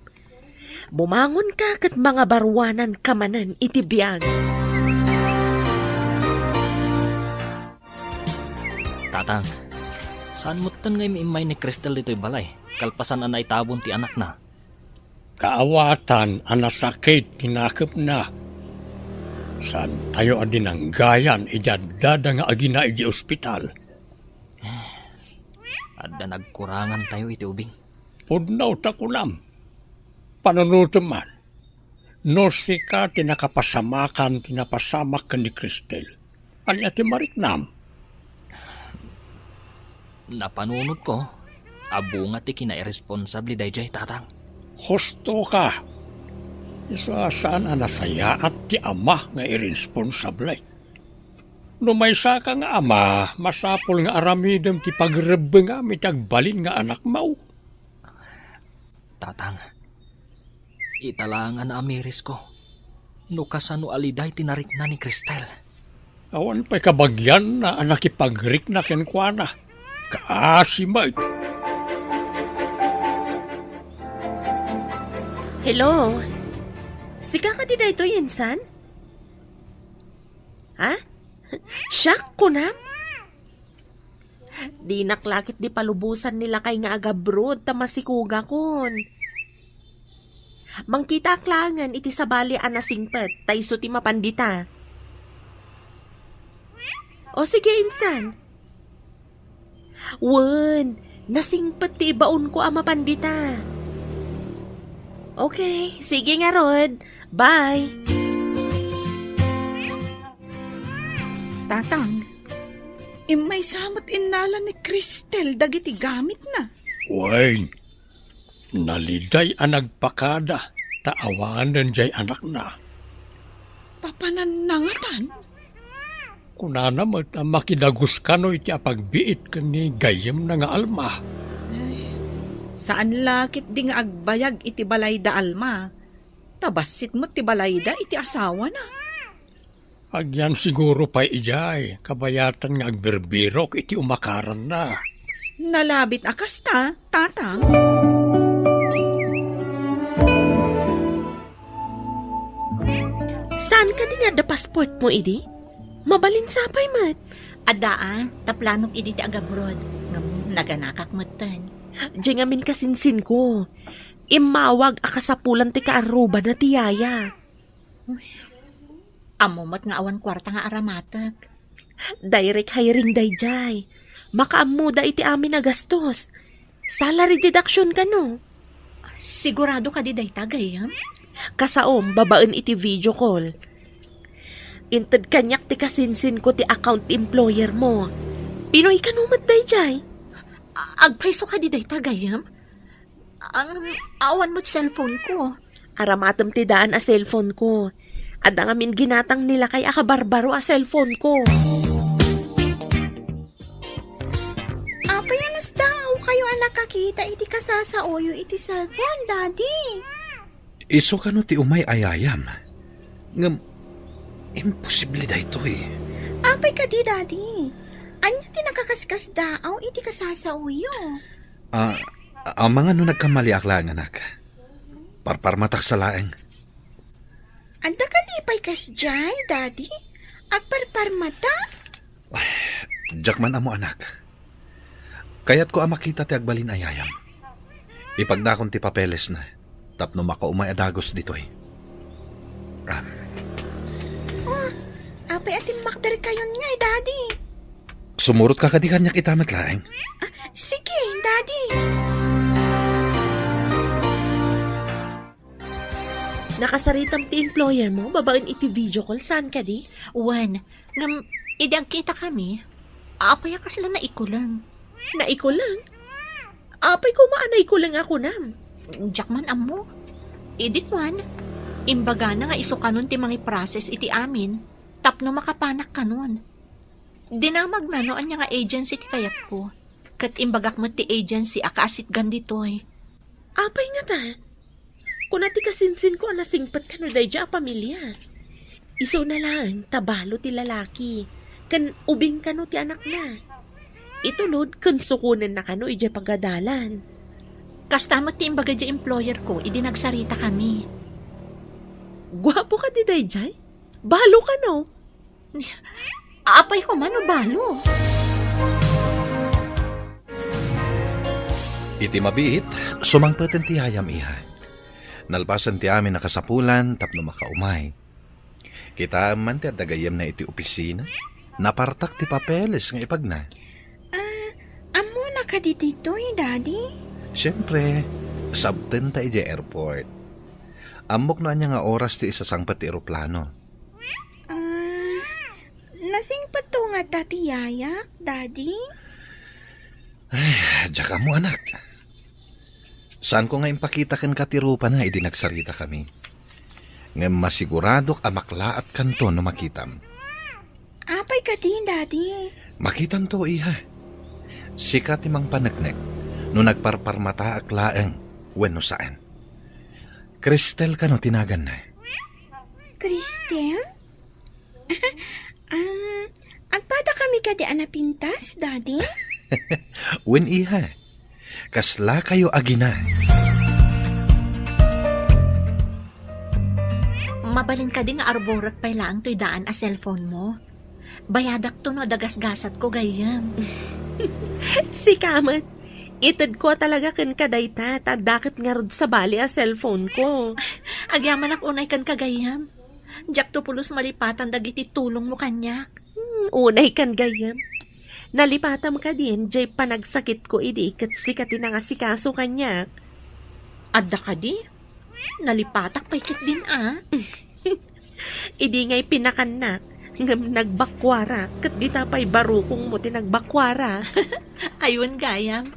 Bumangonka ket mangabaruananka manen iti biag. Tatang, saan metten nga im-immay ni Cristel ditoy balay, kalpasan a naitabon ti anakna? Kaawatan a nasakit ti nakemna. Saantayo a dinanggayan idi addada nga agina idiay ospital. Adda nagkurangantayo iti ubing. Pudno ta kunam. Panunotem man. No sika ti nakapasamakan ti napasamak ken ni Cristel, ania ti mariknam? Napanunotko a bunga ti kinairresponsable daydiay, Tatang. Husto ka. Isu a saan a nasayaat ti ama nga irresponsable. No maysa ka nga ama, masapul nga aramidem ti pagrebbengam iti agbalin nga anakmo. Tatang, ita laeng a naamirisko no kasano a liday ti narikna ni Cristel. Awan pay kabagianna a nakipagrikna kenkuana. Kaasi met. Hello? Sika kadi daytoy, insan? Ha? Siak, kunam? Dinak la ketdi palubosan ni lakay nga agabroad ta masikogakon. Mangkitaak laengen iti sabali a nasingpet ta isu ti mapan dita. O sige, insan. Wen, nasingpet ti ibaonko a mapan dita. Okay, sige ngarud. Bye. Tatang, immaysa met innala ni Cristel dagiti gamitna. Wen, naliday a nagpakada ta awanen diay anakna. Papananna ngatan? Kunana met a makidagus kano iti apagbiit ken ni gayyemna nga Alma. Saan la ketdi nga agbayag iti balay da Alma. Ta bassit met ti balayda iti asawana. Agyan siguro pay idiay, kabayatan nga agbirbirok iti umakaranna. Nalabit a kasta, Tatang. Saan kadi nga adda passport mo idi? Mabalin sapay met. Adda a, ta planok idi ti agabroad. Ngem naganakak metten. Diay ngamin kasinsinko. Immawag a kasapulan ti kaarrubana ti yaya. Uy, ammo met nga awan kuarta nga aramatek. Direct hiring daydiay. Makaammoda iti amin a gastos. Salary deduction kano. Sigurado kadi dayta, gayyem? Kasaom, babaen iti video call. Inted kaniak ti kasinsinko ti account ti employer mo. Pinoy kano met daydiay? A-, agpayso kadi dayta, gayyem? Ang awan met cellphone ko. Aramatem ti daan a cellphone ko. Adda ngamin ginatang ni lakay a kabarbaro a cellphone ko. Apay a nasdaaw kayo a nakakita iti kasasaoyo iti cellphone, Daddy? Isu kano ti umay a yayam? Ngem, imposible daytoy. Apay kadi, Daddy? Ania ti nakakaskasdaaw iti kasasaoyo? Ah, amangan no nagkamaliak laeng, anak. Parparmatak sa laeng. Adda kadi pay kasdiay, Daddy? Agparparmata? Diak man ammo, anak. Kayatko a makita ti agbalin a yayam. Ipagnakon ti papelesna tapno makaumay a dagus ditoy. Ah, Oh, apay a timmakder kayon ngay, Daddy? Sumurotka kadi kaniak ita met laeng? Ah, sige, Daddy. Nakasaritam ti employer mo babaen iti video call, saan kadi? Wen, ngem, idi agkita kami, apay a kasla naikuleng? Naikuleng? Apay koma a naikuleng a kunam? Diak man ammo. Idi kuan, imbagana nga isu kanon ti mangiprocess iti amin tapno makapanak kanon. Dinamagna no ania nga agency ti kayatko, ket imbagak met ti agency a kaasitgan ditoy. Apay ngata? Kuna ti kasinsinko a nasingpet kano daydiay a pamilia. Isuna laeng ta balo ti lalaki, ken ubing kano ti anakna. Itulod ken sukonenna kano idiay pagadalan. Kasta met ti imbaga diay employer ko idi nagsarita kami. Guapo kadi daydiay? Balo kano? Apay koma no balo? Iti mabiit, sumangpeten ti yayam, iha. Nalpasen ti amin a kasapulan tapno makaumay. Kitaem man ti adda gayyemna iti opisina. Napartak ti papeles nga ipagna. Ah, ammona kadi ditoy, Daddy? Siempre, sabtenta idiay airport. Ammok no ania nga oras ti isasangpet ti eroplano. Ah, nasingpetto ngata ti yayak, Daddy? Ay, diak ammo, anak. Saanko nga impakita kenka ti rupana idi nagsarita kami. Ngem masiguradok a maklaat kanto no makitam. Apay kadi, Daddy? Makitamto, iha. Sika ti mangpaneknek no nagparparmataak laeng wenno saan. Cristel kano ti naganna? Cristel? Um, agpada kami kadi a napintas, Daddy? Wen, iha. Kasla kayo agina. Mabalin kadi nga arborek pay laeng toy daan a cellphone mo? Bayadakto no adda gasgasatko, gayyem. Sika met, itedko talaga kenka dayta, ta adda ket ngarud sabali a cellphone ko. Agyamanak unay kenka, gayyem. Diakto pulos malipatan dagiti tulongmo kaniak. Hmm, unay kan gayyem. Nalipatam kadin, jay panagsakitko idi ket sika ti nangasikaso kaniak. Adda kadi? Nalipatak pay ketdin a. Idi ngay pinakannak, ngem nagbakuarak, ket dita pay barukongmo ti nagbakuarak. Aywan, gayyem.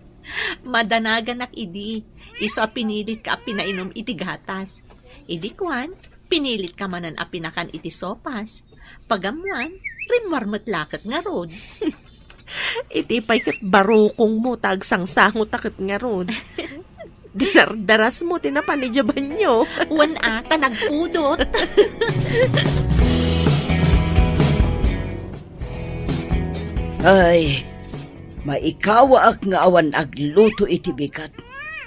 Madanaganak idi, isu a pinilitka a pinainum iti gatas. Idi kuan, pinilitka manen a pinakan iti sopas. Pagammuan, rimmuar met laket ngarud. Iti pay ket barukongmo ta agsangsangotak ket ngarud. Dinardarasmo ti napan idiay banyo. Wen a, ta nagpudot. Ay, maikawaak nga awan agluto iti bigat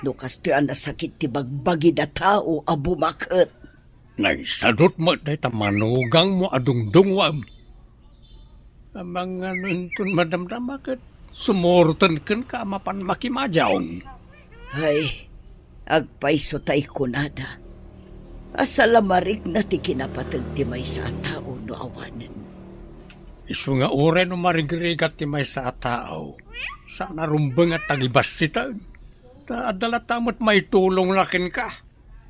no kastoy a nasakit ti bagbagid a tao a bumaket. Naisadut met dayta manugangmo a dungdunguem. Amangan no inton madamdama ket sumuroten kenka a mapan makimadiaw. Ay, agpayso tay kunada a salamarigna ti kinapateg ti maysa a tao no awanen. Isu nga uray no marigrigat ti maysa a tao, saan a rumbeng a tagibassiten. Ta adda latta met maitulongna kenka.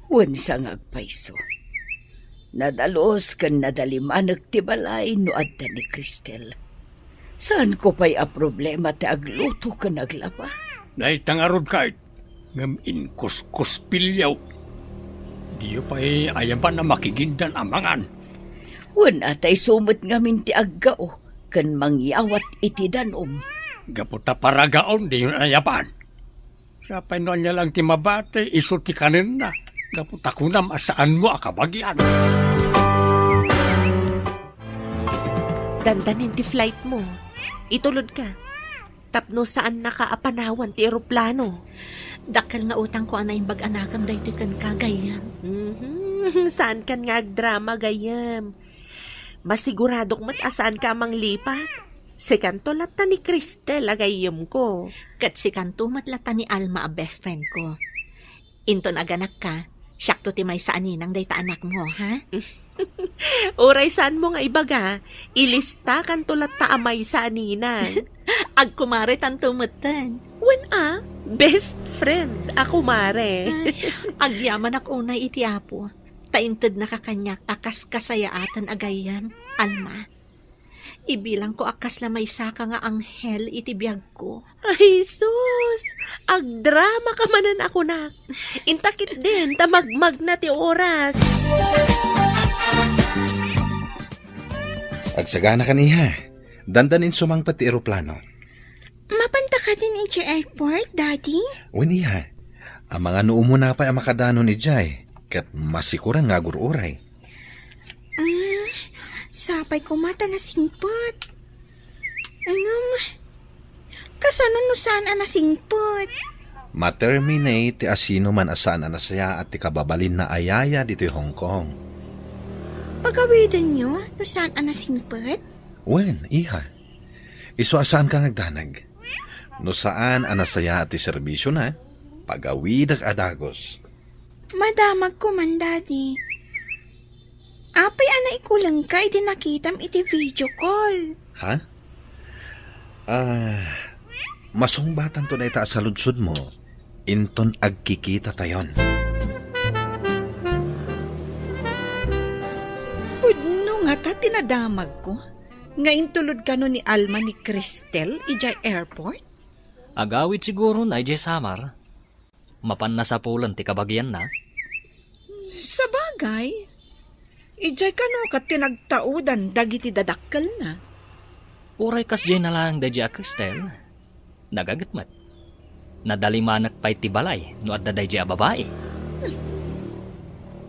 Wen sa nga agpayso. Nadalus ken nadalimanek ti balay no adda ni Cristel. Saanko pay a problema ti agluto ken aglaba. Dayta ngarud, Kate, ngem inkuskuspilyo. Diyo pay ayaban a makigindan a mangan. Wen, atayso met ngamin ti aggao ken mangyawat iti danum. Gapu ta paragaon, diyo ayaban. Sapay no ania lang ti mabati, isu ti kanenna. Gapu ta kunam a saanmo a kabagian. Dandanin ti flight mo. Itulod ka. Tapno saannaka a panawan ti eroplano. Dakkel nga utangko a naimbag a nakam daytoy kenka, gayyem. Mhm. Saankan nga agdrama, gayyem. Masiguradok met a saanka a manglipat. Sikanto latta ni Cristel a gayyemko. Ket sikanto met latta ni Alma a best friend ko. Inton aganakka, siakto ti maysa a ninang dayta anakmo, ha? Uray saanmo nga ibaga, ilistakanto latta a maysa a ninang. Agkumare tanto metten. Wen a, best friend a kumare. Ay, agyamanak unay iti Apo, ta intednaka kaniak a kas kasayaatan a gayyem, Alma. Ibilangko a kasla maysaka nga anghel iti biagko. Ay, sus! Agdramaka manen a kunak. Inta ketdin, ta magmagna ti oras. Agsagana kan, iha. Dandanin sumangpet ti eroplano. Mapanta kadin idiay airport, Daddy? Wen, iha. Amangan no umuna pay a makadanon idiay, ket masikuran nga agur-uray. Mm, sapay koma ta nasingpet. Ngem, kasano no saan a nasingpet? Ma-terminate ti asinoman a saan a nasayaat ti kababalinna a yaya ditoy Hong Kong. Pagawidenyo no saan a nasingpet? Wen, iha. Isu a saanka nga agdanag. No saan a nasayaat ti serbisiona, pagawidek a dagus. Madamagko man, Daddy. Apay a naikulengka idi nakitam iti video call? Ha? Ah, masungbatanto dayta a saludsodmo inton agkikitatayon. Pudno ngata ti nadamagko nga intulod kano ni Alma ni Cristel idiay airport? Agawid siguron idiay Samar. Mapan nasapulen ti kabagianna. Sabagay, idiay kano ket ti nagtaudan dagiti dadakkelna. Uray kasdiay nalaeng daydiay a Cristel, nagaget met. Nadalimanek pay ti balay no adda daydiay a babai.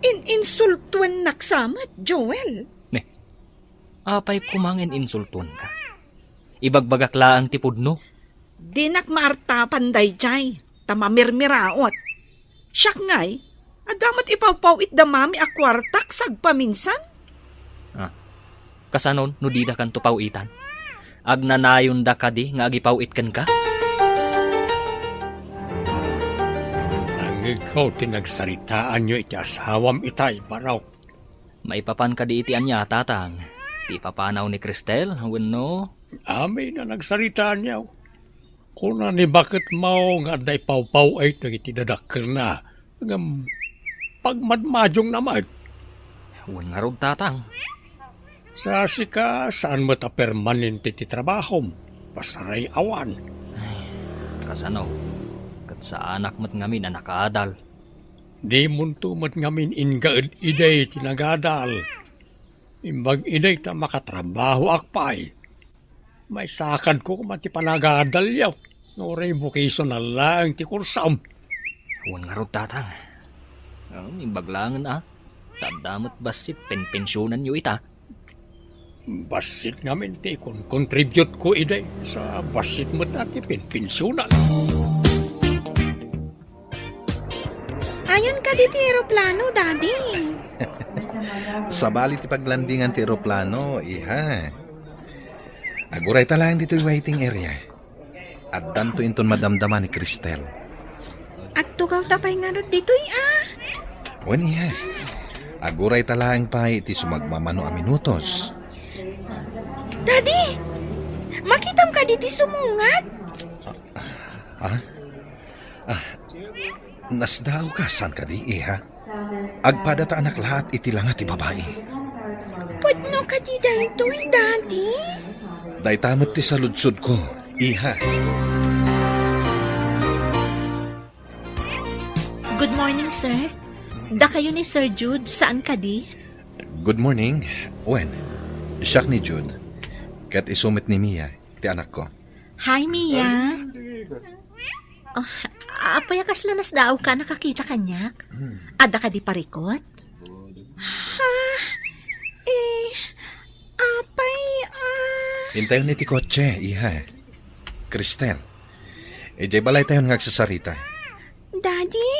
In-insultuennak sa met, Joel. Ne, apay koma nga in-insultuenka? Ibagbagak laeng ti pudno. Dinak maartapan daydiay, ta mamirmiraot. Siak ngay, adda met ipawpaw-it da mami a kuartak sagpaminsan. Ah, kasano no dida kanto paw-itan? Agnanayonda kadi nga agipaw-it kenka? Nangngegko ti nagsaritaanyo iti asawam itay, Barok. Maipapan kadi iti ania, Tatang? Ti ipapanaw ni Cristel wenno? Amin a nagsaritaanyo. Kuna ni baketmo nga adda ipawpaw-it dagiti dadakkelna, ngem pagmadmadiyongna met. Wen ngarud, Tatang. Sa sika, saan met a permanente ti trabahom. Pasaray awan. Ay, kasano? Ket saanak met ngamin a nakaadal. Dimonto met ngamin ingaed idi ti nagadal. Imbag idi ta makatrabahoak pay. Maisakadko koma ti panagadalyo. Uray vocational laeng ti kursom. Wen ngarud, Tatang. Um, imbag laengen a. Ta adda met bassit penpensionanyo ita. Bassit ngamin ti ikon-contribute ko idi. Sa bassit met a ti penpensionan. Ayon kadi ti eroplano, Daddy. Sabali ti paglandingan ti eroplano, iha. Aguray ta laeng ditoy waiting area. Addanto inton madamdama ni Cristel. Agtugaw ta pay ngarud ditoy, ah. Wen, iha. Aguray ta laeng pay iti sumagmamano a minutos. Daddy, makitam kadi ti sumungad? Ah, ah, nasdaaw ka, saan kadi, iha? Agpada ta anak laat iti langa ti babai. Pudno kadi daytoy, Daddy? Dayta met ti saludsodko, iha. Good morning, sir. Dakayo ni Sir Jude, saan kadi? Good morning. Wen, siak ni Jude. Ket isu met ni Mia, ti anakko. Hi, Mia. Oh, apay a kasla nasdaawka a nakakita kaniak? Hmm. Adda kadi parikut? Ha? Eh, apay, ah. Intayon iti kotse, iha. Cristel, idiay balaytayon nga agsasarita. Daddy,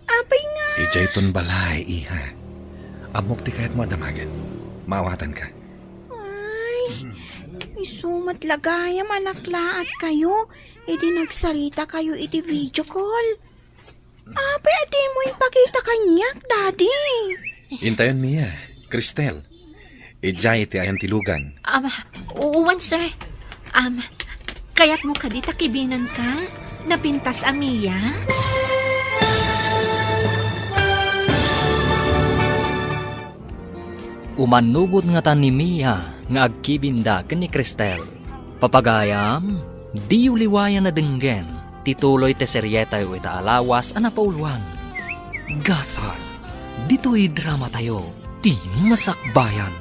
apay nga? Idiayton balay, iha. Ammok ti kayatmo a damagen. Maawatanka. Ay, isu met la gayam a naklaat kayo, idi nagsarita kayo iti video call. Apay a dimo impakita kaniak, Daddy? Intayon, Mia, Cristel. Idiay ti ayan ti lugan. Um, uwan, sir. Um, kayatmo kadi ta kibinenka? Napintas a Mia? Umannubot ngata ni Mia nga agkibinda ken ni Cristel. Papagayam, diyo liwayan a denggen ti tuloy ti serietayo ita a lawas a napauluan. Gasat, ditoy dramatayo, Ti Masakbayan.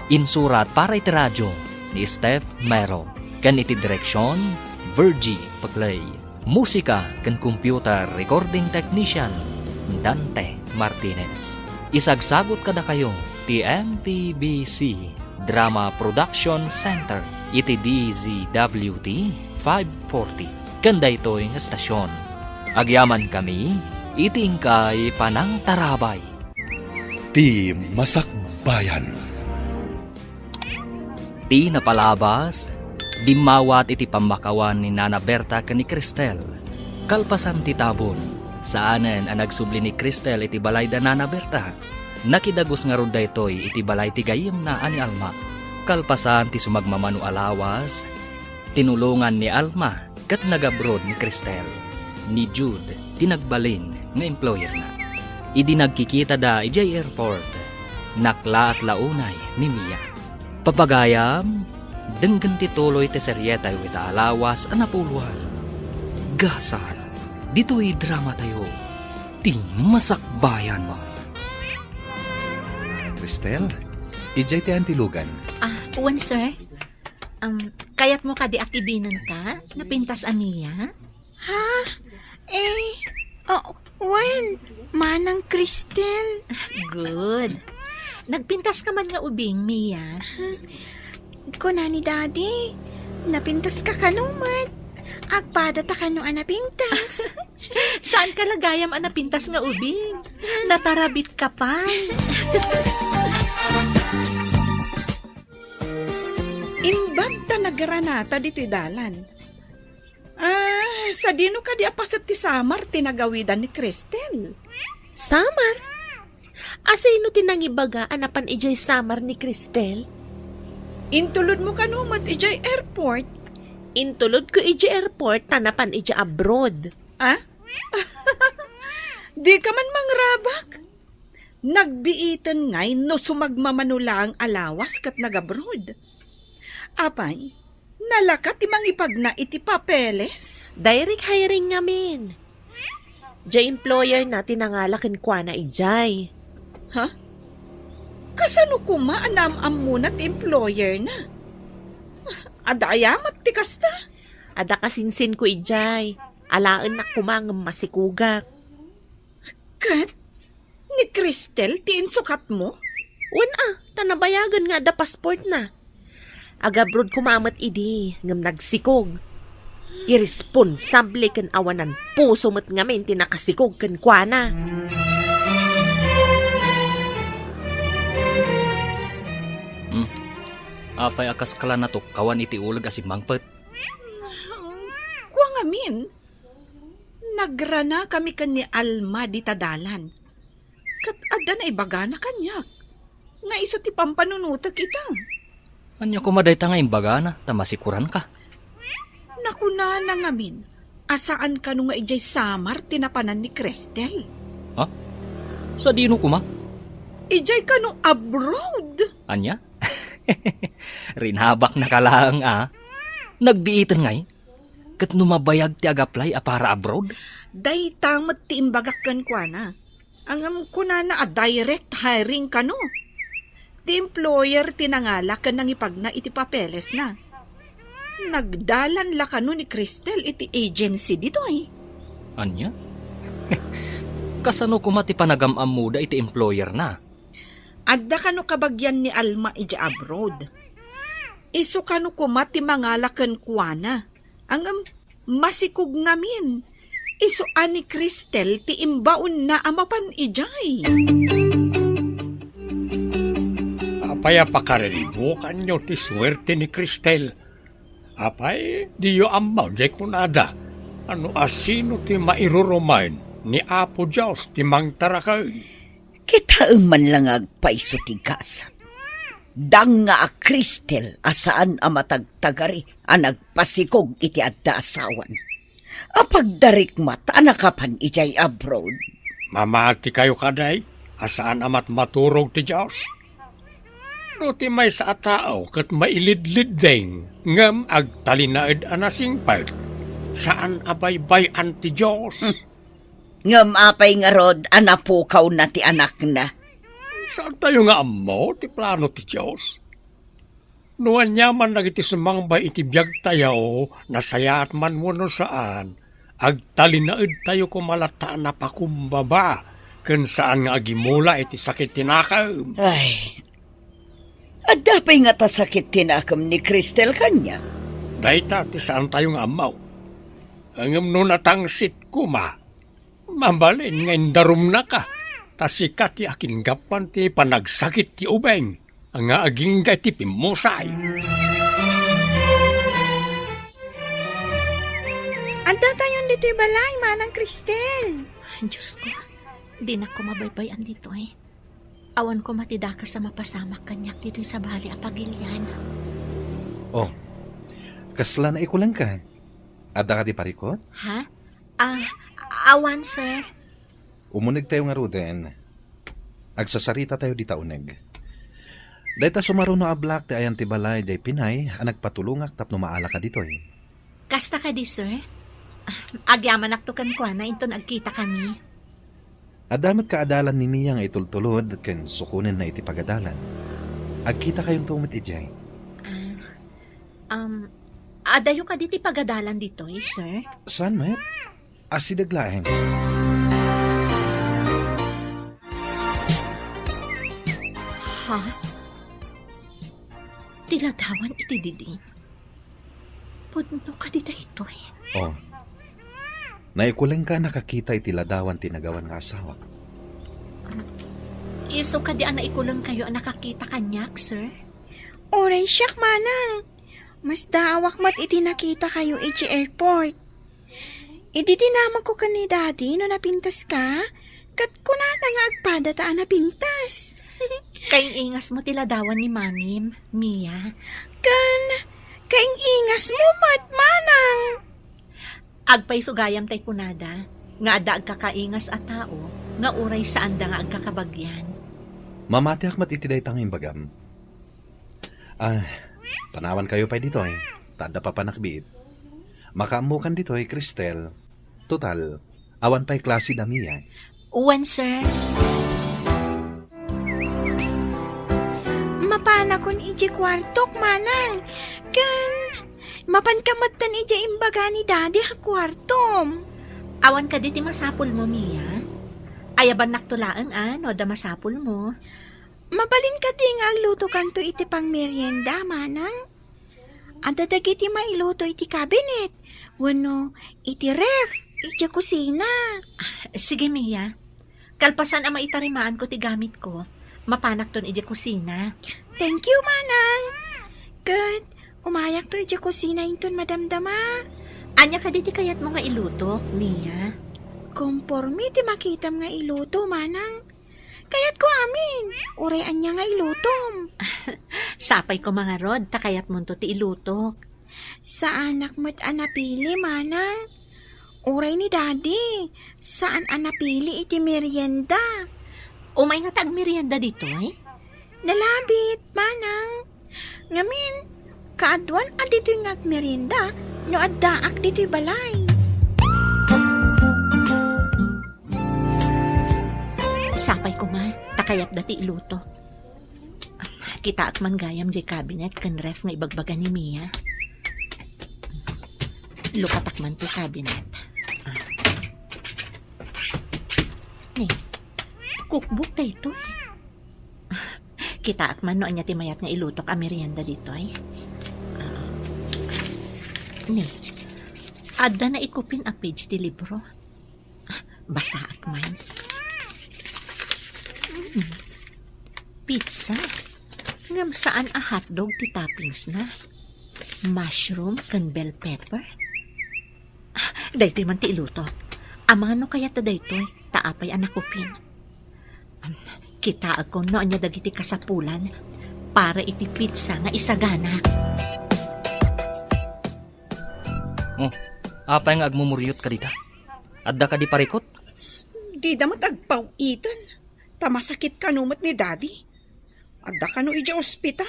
Insurat para iti radio ni Steph Mero, ken iti direksion, Virgie Paclay. Musika ken computer recording technician, Dante Martinez. Isagsagut kadakayo ti M P B C Drama Production Center iti D Z W T five forty ken daytoy nga estasion. Agyamankami iti inkay panangtarabay. Ti Masakbayan. Ti napalabas, dimmawat iti pammakawan ni Nana Berta ken ni Cristel. Kalpasan ti tabon, saanen a nagsubli ni Cristel iti balay da Nana Berta. Nakidagus ngarud daytoy iti balay ti gayyemna a ni Alma. Kalpasan ti sumagmamano a lawas, tinulongan ni Alma ket nagabrod ni Cristel. Ni Jude ti nagbalin nga employerna. Idi nagkikitada idiay airport, naklaat la unay ni Mia. Papagayam, denggen ti tuloy ti serietayo ita a lawas a napuloan. Gasat, ditoy dramatayo, Ti Masakbayan. Cristel, idiay ti antilugan. Ah, wen, sir. Um, kayatmo kadi a kibinenka? Napintas a Mia? Ha? Eh, oh, wen, Manang Cristel. Good. Nagpintaska man nga ubing, Mia? Hmm. Kuna ni Daddy, napintaska kano met? Agpada ta kano a napintas. Saanka la gayam a napintas nga ubing? Natarabitka pay. Imbag ta nagranata ditoy dalan. Ah, sadino kadi a paset ti samar ti nagawidan ni Cristel? Samar? Asino ti nangibaga a napan idiay samar ni Cristel? Intulodmo kano met idiay airport? Intulodko idiay airport ta napan idiay abroad. Ah? Dika man mangrabak? Nagbiiten ngay no sumagmamano laeng a lawas ket nagabroad. Apay, nalaka ti mangipagna iti papeles? Direct hiring ngamin. Diay employer na ti nangala kenkuana idiay. Ha? Kasano koma a naam-ammona ti employer na? Adda aya met ti kasta? Adda kasinsinko idiay. Alaennak koma ngem masikogak. Ket ni Cristel ti insukatmo? Wen a, ta nabayagen nga adda passport na. Agabroad koma met idi, ngem nagsikog. Irresponsable ken awanan puso met ngamin ti nakasikog kenkuana. Hmm. Apay a kaskala natukkawan iti uleg a simmangpet? Kua ngamin, nagranakami ken ni Alma dita dalan. Ket adda naibagana kaniak nga isu ti pampanunotek ita. Ania koma dayta nga imbagana ta masikuranka? Nakunana ngamin a saan kano nga idiay samar ti napanan ni Cristel. Ha? Sadino koma? Idiay kano abroad? Ania? Rinabaknaka laeng a. Nagbiiten ngay? Ket no mabayag ti ag-apply a para abroad? Dayta met ti imbagak kenkuana. Ngem kunana a direct hiring kano. Ti employer ti nangala ken nangipagna iti papelesna. Nagdalan la kano ni Cristel iti agency ditoy. Ania? Kasano koma ti panagam-ammoda iti employerna? Adda kano kabagian ni Alma idiay abroad. Isu kano koma ti mangala kenkuana. Ngem masikog ngamin. Isu a ni Cristel ti imbaonna a mapan idiay. Apay a pakariribukanyo ti suerte ni Cristel? Apay, diyo ammo diay kunada a no asino ti mairurumen ni Apo Dios ti mangtarakay? Kitaem man la nga agpayso ti gasat. Dang nga a Cristel a saan a matagtagari a nagpasikog iti adda asawan. Apagdarikmat a nakapan idiay abroad. Mamati kayo kadi a saan a matmaturog ti Dios? No ti maysa a tao ket mailidlidding ngem agtalinaed a nasingpet, saan a baybay-an ti Dios. Hmm. Ngem apay ngarud a napukawna ti anakna? Saantayo nga ammo ti plano ti Dios. No aniaman dagiti sumangba iti biagtayo, nasayaat man wenno saan, agtalinaedtayo koma latta a napakumbaba ken saan nga agimula iti sakit ti nakem. Ay, adda pay ngata sakit ti nakem ni Cristel kaniak? Dayta ti saantayo nga ammo. Ngem no natangsit koma, mabalin nga indarumnaka, ta sika ti akinggappan ti panagsakit ti ubing nga agingga iti pimmusay. Adda tayon ditoy balay, Manang Cristel. Diyos ko, dinak koma baybay-an ditoy. Awan koma ti dakes a mapasamak kaniak ditoy sabali a pagilian. Oh, kasla naikulengka? Adda kadi parikut? Ha? Ah, awan, sir. Umunegtayo ngaruden. Agsasaritatayo dita uneg. Dayta sumaruno a black ti ayan ti balay diay pinay a nagpatulongak tapno maalaka ditoy. Kasta kadi, sir? Ah, agyamanakto kenkuana inton agkitakami. Adda met kaadalan ni Mia nga itultulod ken sukonenna iti pagadalan. Agkitakayonto met idiay. Ah, um, adayo kadi ti pagadalan ditoy, sir? Saan met? Asideg laeng. Ha? Ti ladawan iti diding? Pudno kadi daytoy? Oh. Naikulengka a nakakita iti ladawan ti nagawan nga asawak. Isu kadi a naikulengkayo a nakakita kaniak, sir? Uray siak, manang. Masdaawak met iti nakitakayo iti airport. Idi dinamagko ken ni Daddy no napintaska, ket kunana nga agpadata a napintas. Kaing-ingasmo ti ladawan ni Mamim, Mia. Ken kaing-ingasmo met, manang. Agpayso gayam tay kunada nga adda agkakaingas a tao nga uray saanda nga agkakabagian. Mamatiak met iti dayta nga imbagam. Ah, panawankayo pay ditoy, ta adda papanak biit. Makaammokan ditoy, Cristel. Total, awan pay klase da Mia. Wen, sir. Mapanakon iti kuartok, manang. Ken, mapanka metten iti imbaga ni Daddy a kuartom. Awan kadi ti masapulmo, Mia? Ayabannakto laeng, a, no adda masapulmo. Mabalin kadi nga aglutokanto iti pangmerienda, manang? Adda dagiti mailuto iti kabinet, wenno iti ref, iti kusina. Sige, Mia. Kalpasan a maitarimaanko ti gamitko, mapanakton iti kusina. Thank you, manang. Ket, umayakto iti kusina inton madamdama. Ania kadi ti kayatmo nga ilutok, Mia? Konporme ti makitam nga iluto, manang. Kayatko amin, uray ania nga ilutom. Sapay koma ngarud ta kayatmonto ti ilutok. Saanak met a napili, manang. Uray ni Daddy, saan a napili iti merienda. Umay ngata agmerienda ditoy? Nalabit, manang. Ngamin, kaaduan a ditoy nga agmerienda no addaak ditoy balay. Sapay koma, ta kayatda ti iluto. Kitaak man gayam diay cabinet ken ref nga ibagbaga ni Mia. Lukatak man ti cabinet. Ah. Ni, cookbook daytoy. Kitaak man no ania ti mayat nga ilutok a merienda ditoy. Ah. Ni, adda naikupin a page ti libro. Basaak man. Hmm. Pizza. Ngem saan a hotdog ti toppings na. Mushroom ken bell pepper. Ah, daytoy man ti iluto. Amangan no kayatda daytoy, ta apay a nakupin. Am, kitaek no ania dagiti kasapulan para iti pizza nga isaganak. Oh, apay nga agmumuriot ka dita? Adda kadi parikot? Dida met agpaw-iten. Ta masakit kano met ni Daddy. Adda kano idiay ospital.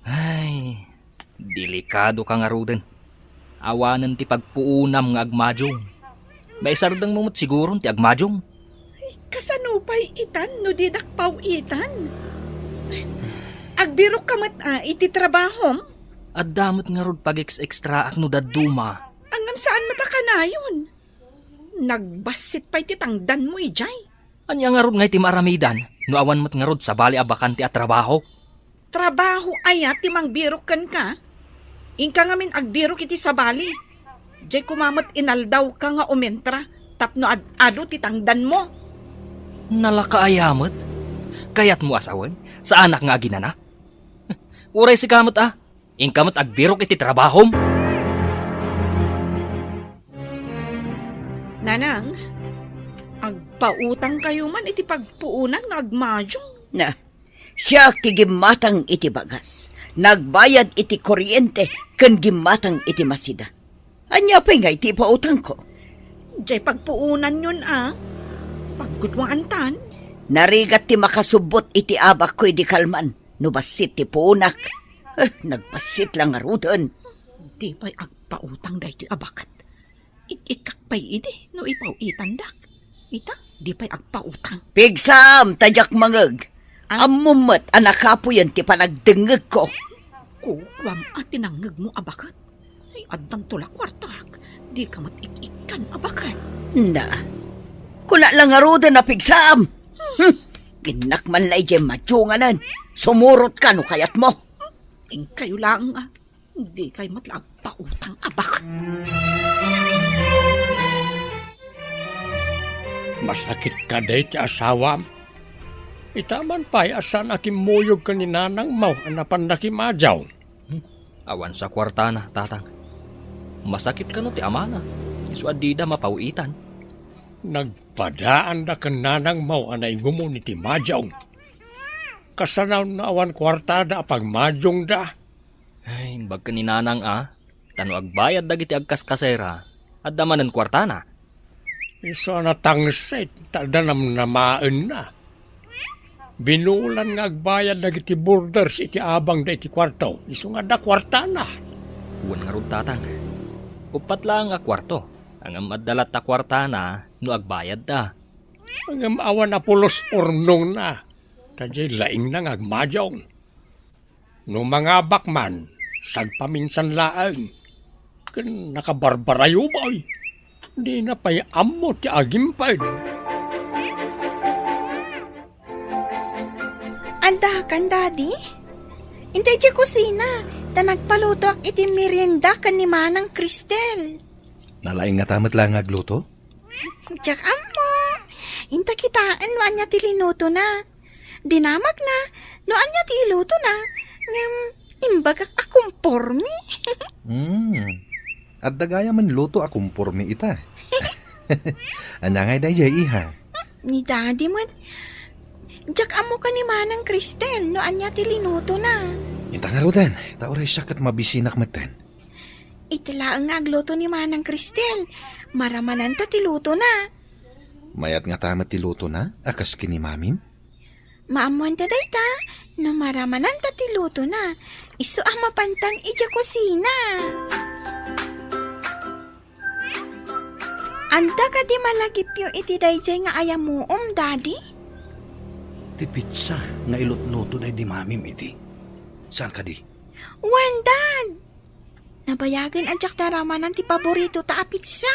Ay, delikado ka ngaruden. Awanen ti pagpuonam nga agmadiong. Maisardengmo met siguron ti agmadiong. Ay, kasano pay itan no didak paw-itan? Agbirok ka met, ah, iti trabahom? Adda met ngarud pag-ex-extraak no dadduma. Ngem saan met a kanayon? Nagbassit pay ti tangdanmo idiay. Ania ngarud ngay ti maaramidan no awan met ngarud sabali a bakante a trabaho? Trabaho aya ti mangbirok kenka? Inka ngamin agbirok iti sabali. Diay koma met inaldawka nga umentra tapno ad-adu ti tangdanmo. Nalaka aya met? Kayatmo a sawen? Saanak nga aginana? Uray sika met a. Inka met agbirok iti trabahom. Nanang, agpautangkayo man iti pagpuonan nga agmadiong. Na, siak ti gimmatang iti bagas. Nagbayad iti kuryente ken gimmatang iti masida. Ania pay ngay ti ipautangko? Diay pagpuonanyon a pagguduantan. Narigat ti makasubbot iti abakko idi kalman. No bassit ti puonak, eh, nagbassit la ngaruden. Di pay agpautang daytoy a baket. Ik-ikkak pay idi no ipaw-itandak. Ita, di pay agpautang. Pigsam, ta diak mangeg. Ah? Ammom met a nakapuyen ti panagdengngegko. Kukuam a ti nangngegmo a baket. Ay, addanto la kuartak. Di ka met ik-ikkan a baket. Na, kuna la ngaruden a pigsam. Hmm, innak man la idiay madionganen. Sumurot ka no kayatmo. Inkayo laeng a, di kay met la agpautang a baket. Masakit kadi ti asawam? Ita man pay a saan a kimmuyog ken ni nanangmo a napan nakimadiaw. Hmm? Awan sa kuartana, tatang. Masakit kano ti amana, isu a dida mapaw-itan. Nagpadaanda ken nanangmo a naigumon iti madiong. Kasano no awan kuartada a pagmadiongda? Ay, imbag ken ni nanang a, ta no agbayad dagiti agkaskasera, adda manen kuartana. Isu a natangsit, ta adda namnamaenna. Binulan nga agbayad dagiti boarders iti abangda iti kuarto, isu nga adda kuartana. Wen ngarud, tatang. Uppat laeng a kuarto, ngem adda latta kuartana no agbayadda. Ngem awan a pulos urnongna, ta diay laingna nga agmadiong. No mangabak man, sagpaminsan laeng. Ken nakabarbarayo, bay. Dina pay ammo ti agimped. Addakan, Daddy? Intay ti kusina, ta nagpalutoak iti merienda ken ni Manang Cristel. Nalaing ngata met la nga agluto? Diak ammo. Inta kitaen no ania ti linutona. Dinamagna no ania ti ilutona. Ngem imbagak a kompormi. Hmm. Adda gayam luto a kompormi ita. Ania ngay daydiay, iha? Ni Daddy met. Diak ammo ken ni Manang Cristel no ania ti linutona. Inta ngaruden, ta uray siak ket mabisinak metten. Iti laeng nga agluto ni Manang Cristel, maramananta ti lutona. Mayat ngata met ti lutona a kas ken ni Mamim? Maammoanta dayta, no maramananta ti lutona, isu a mapantan idiay kusina. Adda kadi malagipyo iti daydiay nga ayamuom, Daddy? Ti pizza nga ilutluto daydi Mamim idi. Saan kadi? Wen, Dad! Nabayagen a diak naramanan ti paboritota a pizza.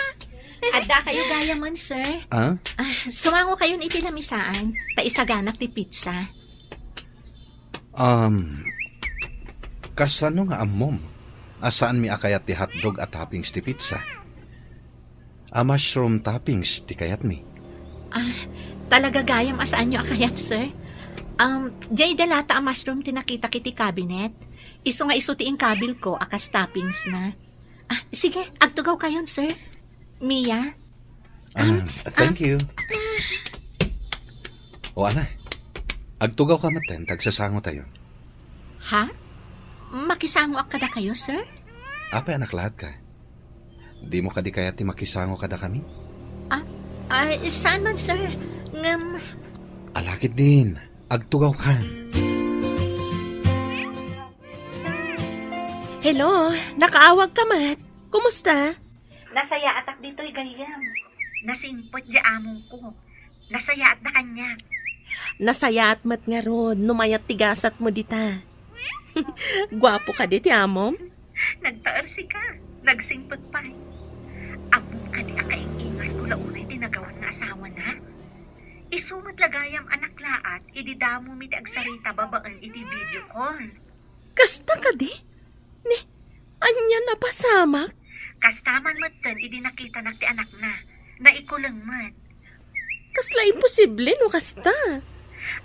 Adda kayo gayamen, sir? Ah? Ah, sumango kayon iti lamisaan, ta isaganak ti pizza. Um, kasano nga ammom a saanmi a kayat ti hotdog a toppings ti pizza? A mushroom toppings ti kayatmi. Ah, talaga gayam a saanyo a kayat, sir? Um, diay dalata a mushroom ti nakitak iti cabinet. Isu nga isu ti inkabilko a kas toppings na. Ah, sige, agtugaw kayon, sir. Mia? Ah, Um, thank ah, you. O, ana, agtugaw ka metten, ta agsasango tayo. Ha? Makisangoak kadakayo, sir? Apay a naklaat ka? Dimo kadi kayat ti makisango kadakami? Ah, ah, saan man, sir? Ngem Alakit din, agtugaw kan. Hello, nakaawag ka met. Kumusta? Nasayaatak ditoy, gayyem. Nasingpet diay amongko. Nasayaatda kaniak. Nasayaat met ngarud no mayat ti gasatmo dita. Guapo kadi ti amom? Nagtaer sika, nagsingpet pay. Ammom kadi a kaing-ingasko la unay ti nagawan nga asawana? Isu met la gayam a naklaat idi damomi ti agsarita babaen iti video call. Kasta kadi? Ni, ania napasamak? Kasta man metten idi nakitanak ti anakna. Naikuleng met. Kasla imposible no kasta.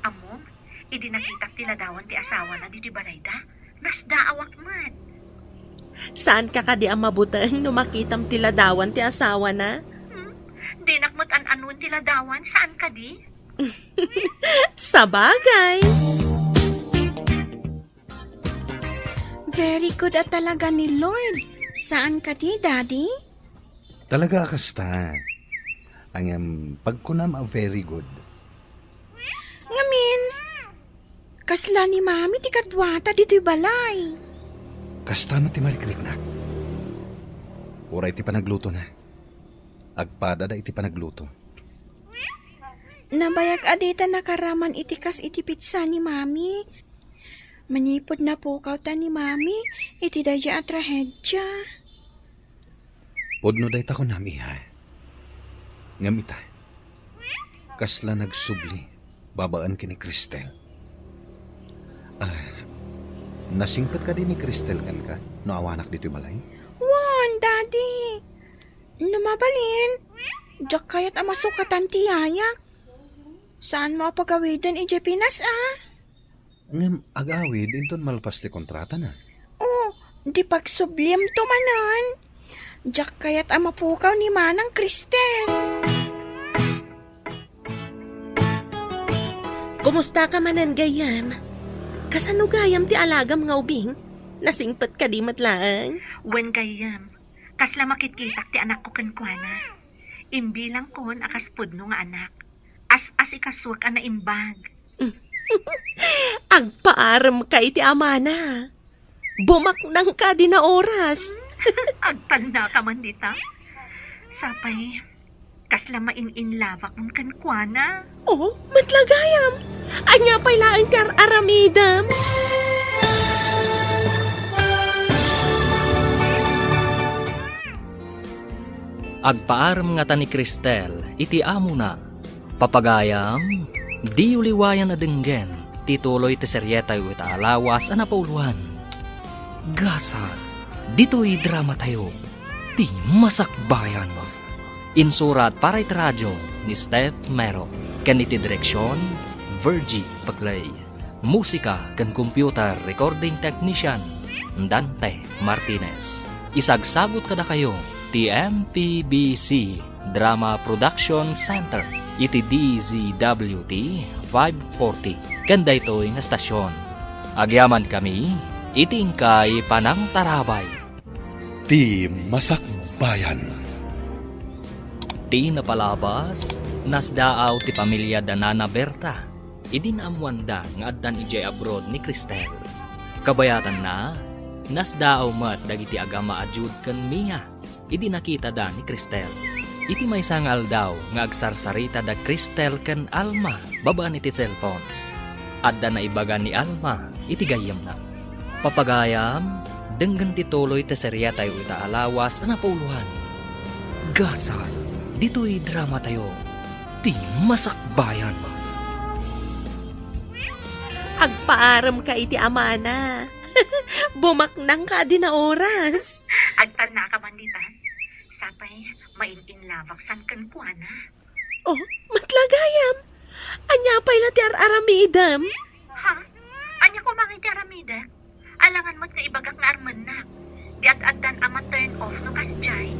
Ammom, idi nakitak ti ladawan ti asawana ditoy balayda, nasdaawak met. Saanka kadi a mabuteng no makitam ti ladawan ti asawana? Hmm? Dinak met an-anuen ti ladawan, saan kadi? Sabagay! Very good a talaga ni Lord. Saan kadi, Daddy? Talaga a kasta. Ngem pagkunam a very good. Ngamin, kasla ni Mami ti kaduata ditoy balay? Kasta met ti marikriknak. Uray ti panaglutona. Agpadada iti panagluto. Nabayag a dita nakaraman iti kas iti pizza ni Mami. Manipud napukawta ni Mami iti daydiay a trahedia. Pudno dayta kunam, iha. Ngem ita, kasla nagsubli babaen ken ni Cristel. Ah, nasingpet kadi ni Cristel kenka no awanak ditoy balay? Wen, Daddy. No mabalin, diak kayat a masukatan ti yayak. Saanmo a pagawiden idiay Pinas, a? Ngem agawid inton malpas ti kontratana. O, di pagsubliamto manen. Diak kayat a mapukaw ni Manang Cristel. Kumustaka manen, gayyem? Kasano gayam ti alagam nga ubing? Nasingpet kadi met laeng? Wen, gayyem, kasla makitkitak ti anakko kenkuana. Imbilangkon a kas pudno nga anak. As-asikasuek a naimbag. Agpaaremka iti amana. Bumaknang kadi na oras. Agtalnaka man dita. Sapay, kasla main-inlabakon kenkuana. O, met la gayam. Ania pay laeng ti ar-aramidem? Agpaarem ngata ni Cristel iti amona. Papagayam, diyo liwayan a denggen ti tuloy ti serietayo ita a lawas a napauloan. Gasat, ditoy dramatayo, Ti Masakbayan. Insurat para iti radio ni Steph Mero, ken iti direksion, Virgie Paclay. Musika ken computer recording technician, Dante Martinez. Isagsagut kadakayo ti M P B C Drama Production Center iti D Z W T five forty ken daytoy nga stasyon. Agyamankami iti inkay panangtarabay. Ti Masakbayan. Ti napalabas, nasdaaw ti pamilia da Nana Berta idi naammoanda nga addan idiay abroad ni Cristel. Kabayatanna, nasdaaw met dagiti agama a Jude ken Mia idi nakitada ni Cristel. Iti maysa nga aldaw nga agsarsarita da Cristel ken Alma babaen iti cellphone, adda naibaga ni Alma iti gayyemna. Papagayam, denggen ti tuloy ti seriatayo ita a lawas a napauluan. Gasat, ditoy dramatayo, ti masakbayan. Agpaarem ka iti amana. Bumaknang ka adi na oras. Agtalna ka man ditan. Sapay, main-inlabak san kenkuana. Oh, met la gayam. Ania pay la ti ar-aramidem? Ha? Ania koma nga iti aramidek? Alangan met nga ibagak nga armennak. Di ad-addan a ma-turn off no kasdiay.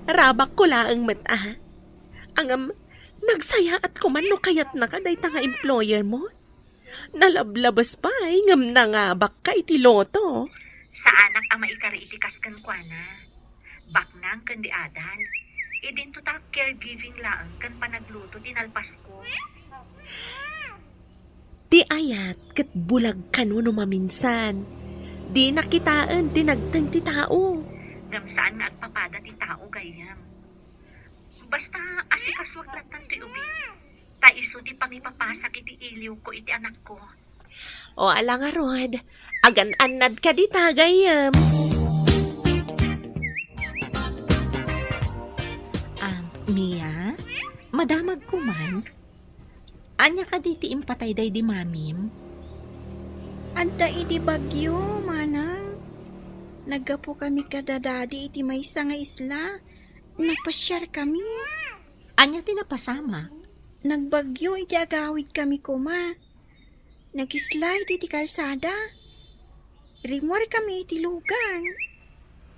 Rabakko laeng met, ah. Ngem, nagsayaat koman no kayatnaka dayta nga employer mo. Nalablabes pay ngem nangabakka iti loto. Saanak a maikari iti kas kenkuana. Baknang ken di adan. Idinto ta caregiving laeng ken panagluto ti nalpasko. Ti ayat ket bulag kano no maminsan. Dina kitaen ti nagteng ti tao. Ngem saan nga agpapada ti tao gayyem. Basta asikasuak latta toy ubing. Ta isu ti pangipapasak iti iliwko iti anakko. O, ala ngarud, agan-annad ka dita, gayyem. Ah, Mia, madamagko man. Ania kadi ti impatay daydi mamim? Adda idi bagyo, manang. Naggapu kami kada dadi iti maysa nga isla. Nagpasiar kami. Ania ti napasamak? Nagbagyo iti agawid kami koma. Nag-slide iti kalsada. Rimmuar kami iti lugan.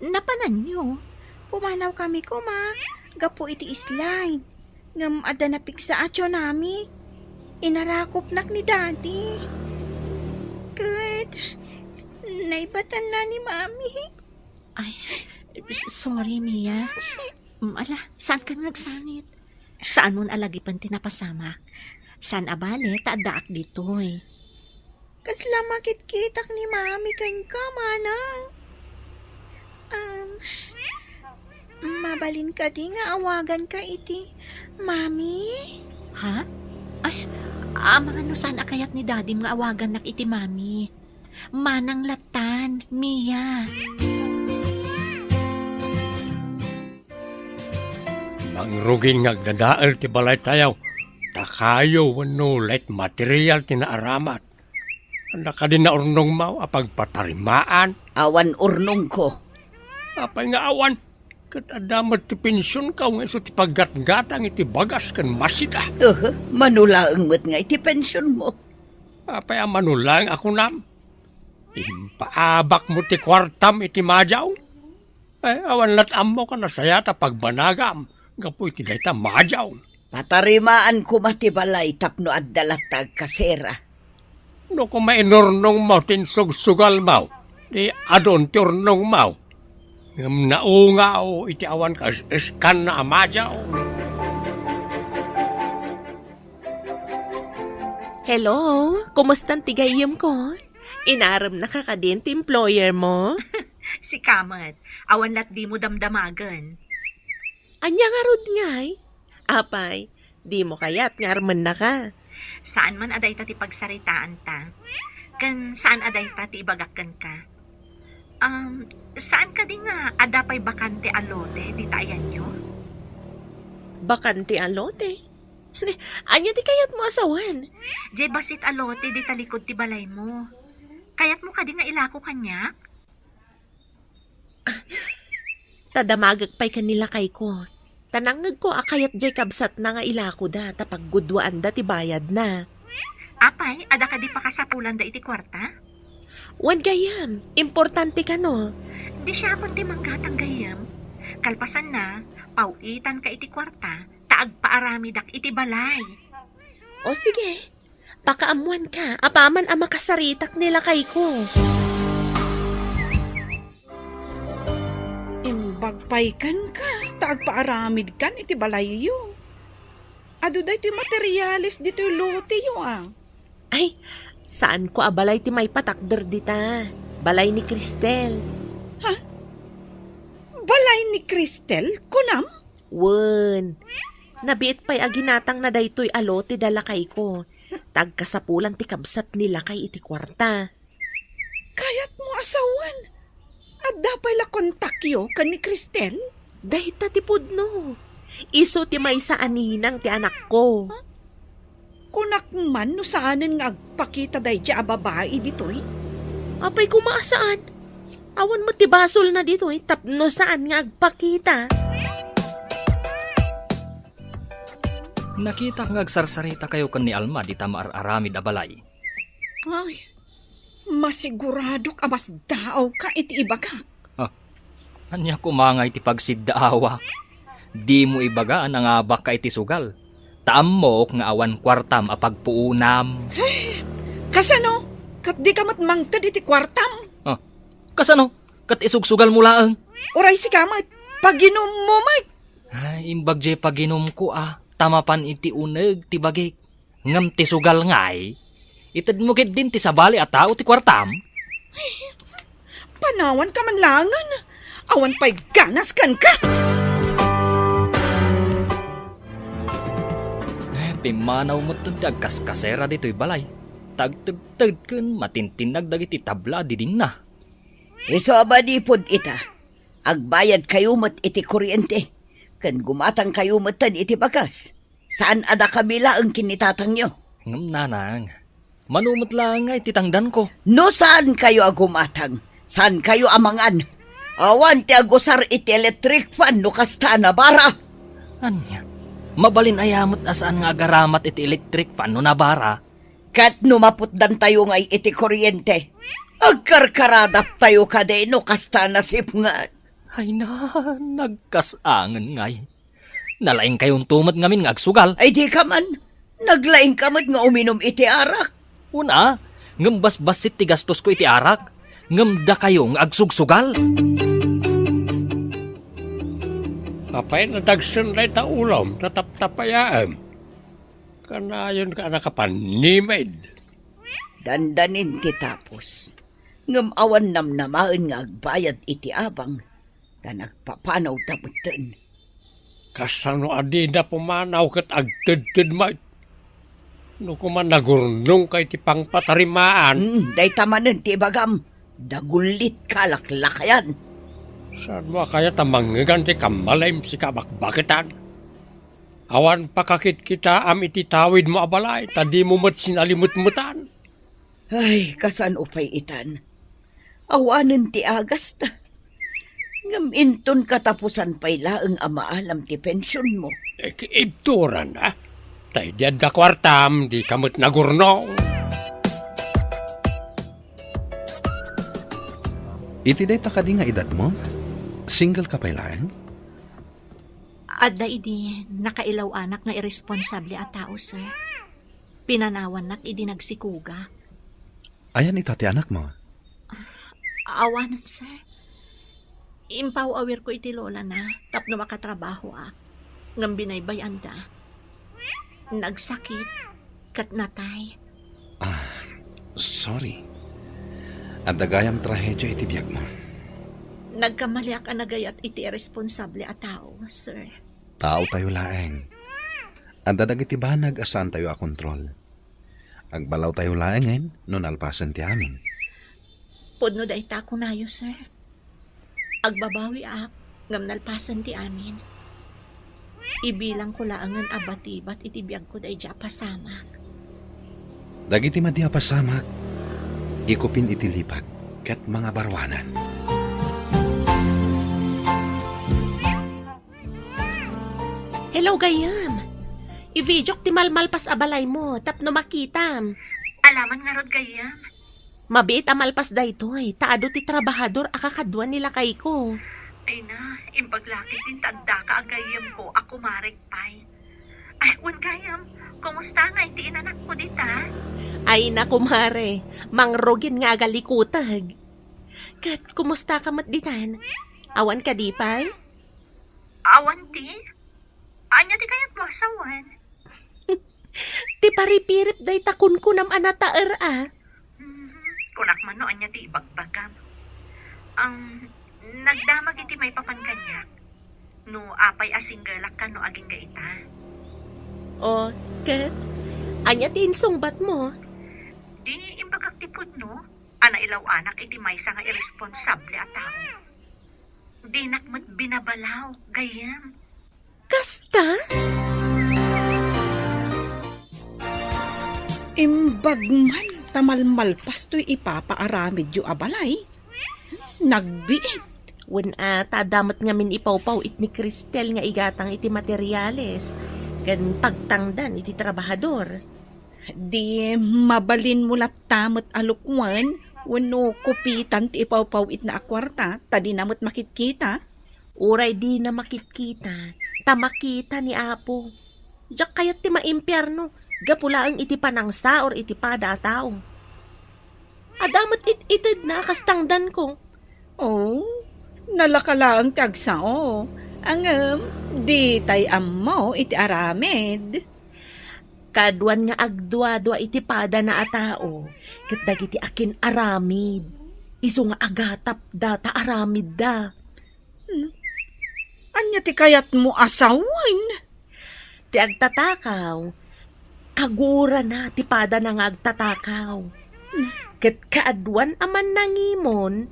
Napananyo? Pumanaw kami koma gapu iti slide. Ngem adda napigsa a tsunami. Inarakopnak ni Daddy. Ket naibatanna ni Mami. Ay, s-, sorry, Mia. Mm, ala, saan ka nga agsangit? Saan mon alagipen ti napasamak? Saan a bale ta addaak ditoy. Kasla makitkitak ni Mami kenka, manang. Um, mabalin kadi nga awaganka iti Mami? Ha? Ay, amangan no saan a kayat ni Dadim nga awagannak iti Mami. Manang latan, Mia. Nangrugin nga agdadael ti balaytayo, ta kayo wenno light material ti naaramat. Adda kadi naurnongmo a pagpatarimaan? Awan urnongko. Apay nga awan? Ket adda met ti pensionko nga isu ti paggatgatang iti bagas ken masida. Uhu, mano laeng met nga iti pensionmo. Apay a mano laeng a kunam? Impaabakmo ti kuartam iti madiaw. Ay, awan lat' ammok a nasayaat a pagbanagam gapu iti dayta madiaw. Patarimaan koma ti balay tapno adda latta agkasera. No koma inurnongmo ti insugsugalmo, di adun ti urnongmo. Ngem naungaw iti awan kaes-eskanna a madiaw. Hello, kumustan ti gayyemko? Inaremnaka kadin ti employer mo? Sika met, awan lat' dimo damdamagen. Ania ngarud ngay? Apay, dimo kayat nga armennaka? Saan man a dayta ti pagsaritaanta. Ken saan a dayta ti ibagak kenka. Um, saan kadi nga adda pay bakante a lote dita ayanyo? Bakante a lote? Ania ti kayatmo a sawen? Diay bassit a lote dita likud ti balaymo. Kayatmo kadi nga ilako kaniak? Ta damagek pay ken ni lakayko. Ta nangngegko a kayat diay kabsatna nga ilakoda ta paggudwaanda ti bayadna. Apay, adda kadi pakasapulanda iti kuarta? Wen gayyem, importante kano. Di siakon ti manggatang gayyem. Kalpasanna, paw-itanka iti kuarta ta agpaaramidak iti balay. O sige, pakaammoanka apaman a makasaritak ni lakayko. Imbag pay kenka, ta agpaaramidkan iti balayyo. Adu daytoy materiales ditoy loteyo, a. Ay, saanko a balay ti maipatakder dita. Balay ni Cristel. Ha? Balay ni Cristel, kunam? Wen, nabiit pay a ginatangna daytoy a lote da lakayko. Ta agkasapulan ti kabsat ni lakay iti kuarta. Kayatmo a sawen, adda pay la kontakyo ken ni Cristel? Dayta ti pudno. Isu ti maysa a ninang ti anakko. Kunak man no saanen nga agpakita daydiay a babai ditoy? Apay koma a saan? Awan met ti basolna ditoy tapno saan nga agpakita. Nakitak nga agsarsaritakayo ken ni Alma dita maar-aramid a balay. Ay, masiguradok a masdaawka iti ibagak. Ah, ania koma ngay ti pagsiddaawak? Dimo ibaga a nangabakka iti sugal. Ta ammok nga awan kuartam a pagpuonam. Kasano? Ket dika met mangted iti kuartam? Ah, kasano? Ket isugsugalmo laeng? Uray sika met, paginummo met. Ay, imbag diay paginumko a, ta mapan iti uneg ti bagik. Ngem ti sugal ngay, itedmo ketdin ti sabali a tao ti kuartam? Panawanka man laengen. Awan pay ganas kenka. Eh, pimmanaw metten ti agkaskasera ditoy balay. Ta agtedted ken matintinnag dagiti tabla a didingna. Isu a manipud ita, agbayadkayo met iti kuryente, ken gumatangkayo metten iti bagas. Saan a dakami laeng ken ni tatangyo. Ngem, nanang, mano met laeng nga iti tangdanko? No saankayo a gumatang, saankayo a mangan. Awan ti agusar iti electric fan no kasta a nabara. Ania? Mabalin aya met a saan nga agaramat iti electric fan no nabara? Ket no maputdantayo ngay iti kuryente, agkarkaradaptayo kadi no kasta a nasipnget. Ay na, nagkasangen ngay. Nalaingkayonto met ngamin nga agsugal. Ay, dika man. Naglaingka met nga uminum iti arak. Una, ngem basbassit ti gastosko iti arak. Ngem dakayo nga agsugsugal. Apay, nadagsen dayta ulom, tataptapayaem. Kanayonka a nakapannimed. Dandanin ti tapos. Ngem awan namnamaen nga agbayad iti abang, ta nagpapanawda metten. Kasano a dida pumanaw ket agtedted met? No koma nagurnongka iti pangpatarimaan. Hmm, dayta manen ti ibagam, dagullitka a laklakayan. Saanmo a kayat a mangngegan ti kammalim sika a bakbaketan? Awan pakakitkitaam iti tawidmo a balay, ta dimo met sinalimetmetan. Ay, kasano pay itan? Awanen ti agasta. Ngem inton katapusan pay laeng a maalam ti pensionmo. Eh, ibturan, a? Ta idi adda kuartam, dika met nagurnong. Iti dayta kadi nga edadmo, single ka pay laeng? Adda idi nakailaw-anak nga irresponsable a tao, sir. Pinanawannak idi nagsikuga. Ayan ita ti anakmo? Awanen, sir. Impaw-awirko iti lolana tapno makatrabahoak. Ngem binaybay-anda. Nagsakit ket natay. Ah, sorry. Adda gayam trahedia iti biagmo. Nagkamaliak a nagayat iti irresponsable a tao, sir. Taotayo laeng. Adda dagiti banag a saantayo a kontrol. Agbalawtayo laengen no nalpasen ti amin. Pudno dayta a kunayo, sir. Agbabawiak ngem nalpasen ti amin. Ibilangko laengen a batibat iti biagko daydiay a pasamak. Dagiti madi a pasamak, ikupin iti lipat ket mangabaruanan. Hello, gayyem. I-videok ti malmalpas a balaymo tapno makitam. Alaman ngarud, gayyem. Mabiit a malpas daytoy, ta adu ti trabahador a kakadua ni lakayko. Ay na, imbag la ketdin ta addaka a gayyemko a kumarek pay. Ay, wen, gayyem, kumusta ngay ti inanakko dita? Ay na, kumare, mangrugin nga agalikuteg. Ket kumusta ka met ditan? Awan kadi pay? Awan ti? Ania ti kayatmo a sawen? Ti paripirip dayta kunkunam a nataer a. Mhm. Kunak man no ania ti ibagbagam. Ang nagdamag iti maipapan kaniak. No apay a singgelak kano agingga ita. O, ket? Ania ti insungbatmo? Di imbagak ti pudno a nailaw-anak iti maysa nga irresponsable a tao. Dinak met binabalaw, gayyem. Kasta? Imbag man ta malmalpas toy ipapaaramidyo a balay. Nagbiit. Wen a, ta adda met ngamin ipawpaw-it ni Cristel nga igatang iti materiales ken pagtangdan iti trabahador. Di mabalinmo latta met a lukwan wenno kupitan ti ipawpaw-itna a kuarta, ta dina met makitkita? Uray dina makitkita, ta makita ni Apo. Diak kayat ti maimpierno, gapu laeng iti panangsaor iti pada a tao. Adda met it-itedna a kas tangdanko. Oh, nalaka laeng ti agsao. Ngem, ditay ammo iti aramid. Kaduan nga agduadua iti padana a tao, ket dagiti akin-aramid, isu nga agatapda ta aramidda. Hmm? Ania ti kayatmo a sawen? Ti agtatakaw, kagurana ti padana nga agtatakaw. Hmm. Ket kaaduan a mannangimon,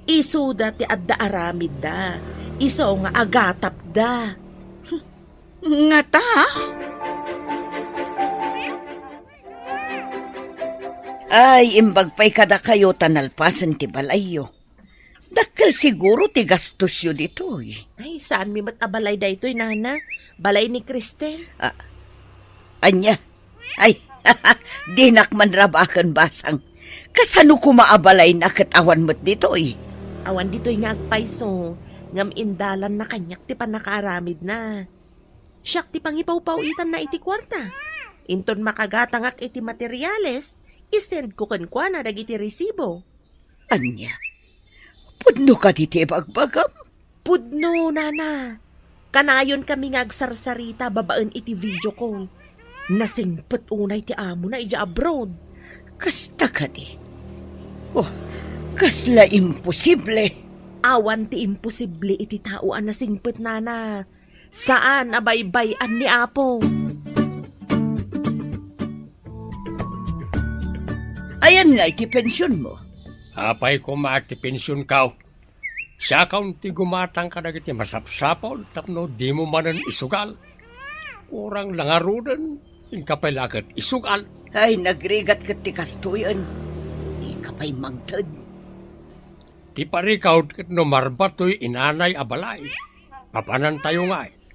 isuda ti adda aramidda, isu nga agatapda. Ngata? Ay, imbag pay kadakayo ta nalpasen ti balayyo. Dakkel siguro ti gastosyo ditoy. Ay, saanmi met a balay daytoy, nana. Balay ni Cristel. Ah, ania? Ay, dinak man rabaken basang. Kasano koma a balayna ket awan met ditoy? Awan ditoy nga agpayso, ngem indalanna kaniak ti pannakaaramidna. Siak ti pangipawpaw-itanna iti kuarta. Inton makagatangak iti materiales, isendko kenkuana dagiti resibo. Ania? Pudno kadi ti ibagbagam? Pudno, nana. Kanayon kami nga agsarsarita babaen iti video call. Nasingpet unay ti amona idiay abroad. Kasta kadi? Oh, kasla imposible. Awan ti imposible iti tao a nasingpet, nana. Saan a baybay-an ni Apo. Ayan nga iti pensionmo. Apay koma ti pensionkaw? Siakon ti gumatang kadagiti masapsapul tapno dimo manen isugal. Kurang la ngaruden, inka pay la ket isugal. Ay, nagrigat ket ti kastoyen. Inka pay mangted. Ti parikawd ket no marbatoy inanay a balay, papanantayo ngay.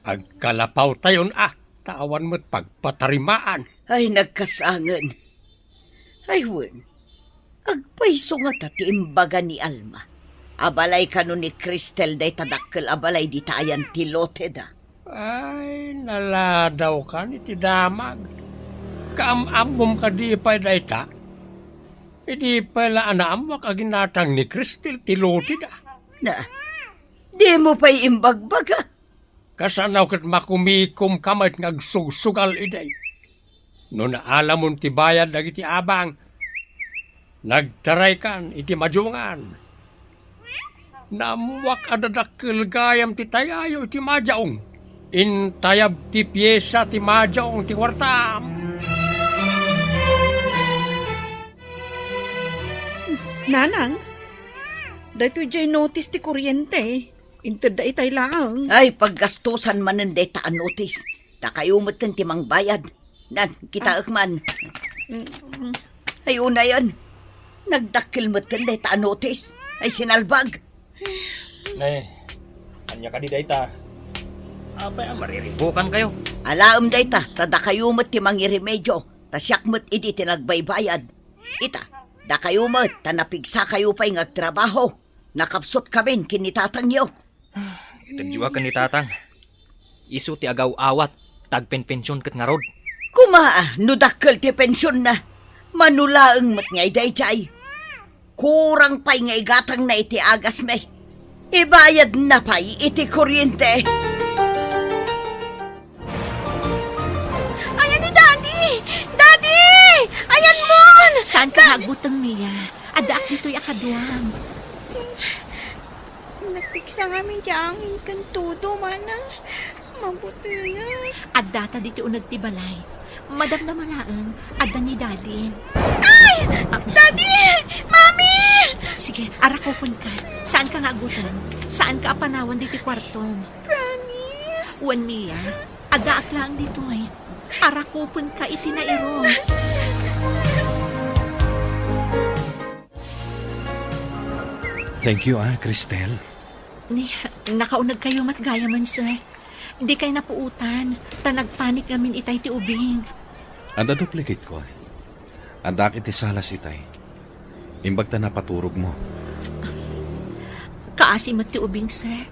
Agkalapawtayon a, ta awan met pagpatarimaan. Ay, nagkasangen. Ay, wen, agpayso ngata ti imbaga ni Alma a balay kano ni Cristel dayta dakkel a balay dita ayan ti loteda. Ay, naladawkan iti damag. Kaam-ammom kadi pay dayta? Idi pay la a naammoak a ginatang ni Cristel ti loteda. Na, dimo pay imbagbaga? Kasano ket makumikomka met nga agsugsugal idi? No naalamon ti bayad dagiti abang, nagtaraykan iti madiongan. Naammoak a dadakkel gayam ti tayayo iti madiaong. Intayab ti piesa ti madiaong ti kuartam. Nanang, daytoy diay notice ti kuryente. Intedda itay laeng. Ay, paggastosan manen dayta a notice. Dakayo metten ti mangbayad. Nan, kitaek man. Mm. Ay, unayen. Nagdakkel metten dayta a notice. Ay, sinalbag. Ne, ania kadi dayta? Apay a mariribukankayo? Alaem dayta, ta dakayo met ti mangiremedio, ta siak met idi ti nagbaybayad. Ita, dakayo met, ta napigsakayo pay nga agtrabaho. Nakapsutkamin ken ni tatangyo. Itedyo a ken ni tatang. Isu ti agaw-awat ta agpenpension ket ngarud. Koma, no dakkel ti pensionna, mano laeng met nga idaydiay. Kurang pay nga igatangna iti agasmi. Ibayadna pay iti kuryente. Ayan ni Daddy! Daddy! Ayanmon! Saanka nga agbuteng, Mia? Addaak ditoy a kaduam. Nagpigsa ngamin ti angin ken todo, manang. Mabuti nga. Addata ditoy uneg ti balay. Madamdama laeng, adda ni Daddy. Ay! Ah. Daddy! Mami! Sige, arakupenka. Saanka nga agbuteng. Saanka a panawan ditoy kuartom. Promise? Wen, Mia, addaak laeng ditoy. Arakupenka iti nairok. Thank you, ah, Cristel. Ni, nakaunegkayo met gayamen, sir. Dikay napuotan, ta nagpanik ngamin itay ti ubing. Adda duplicate ko. Addaak iti salas itay. Imbag ta napaturogmo. Kaasi met ti ubing, sir.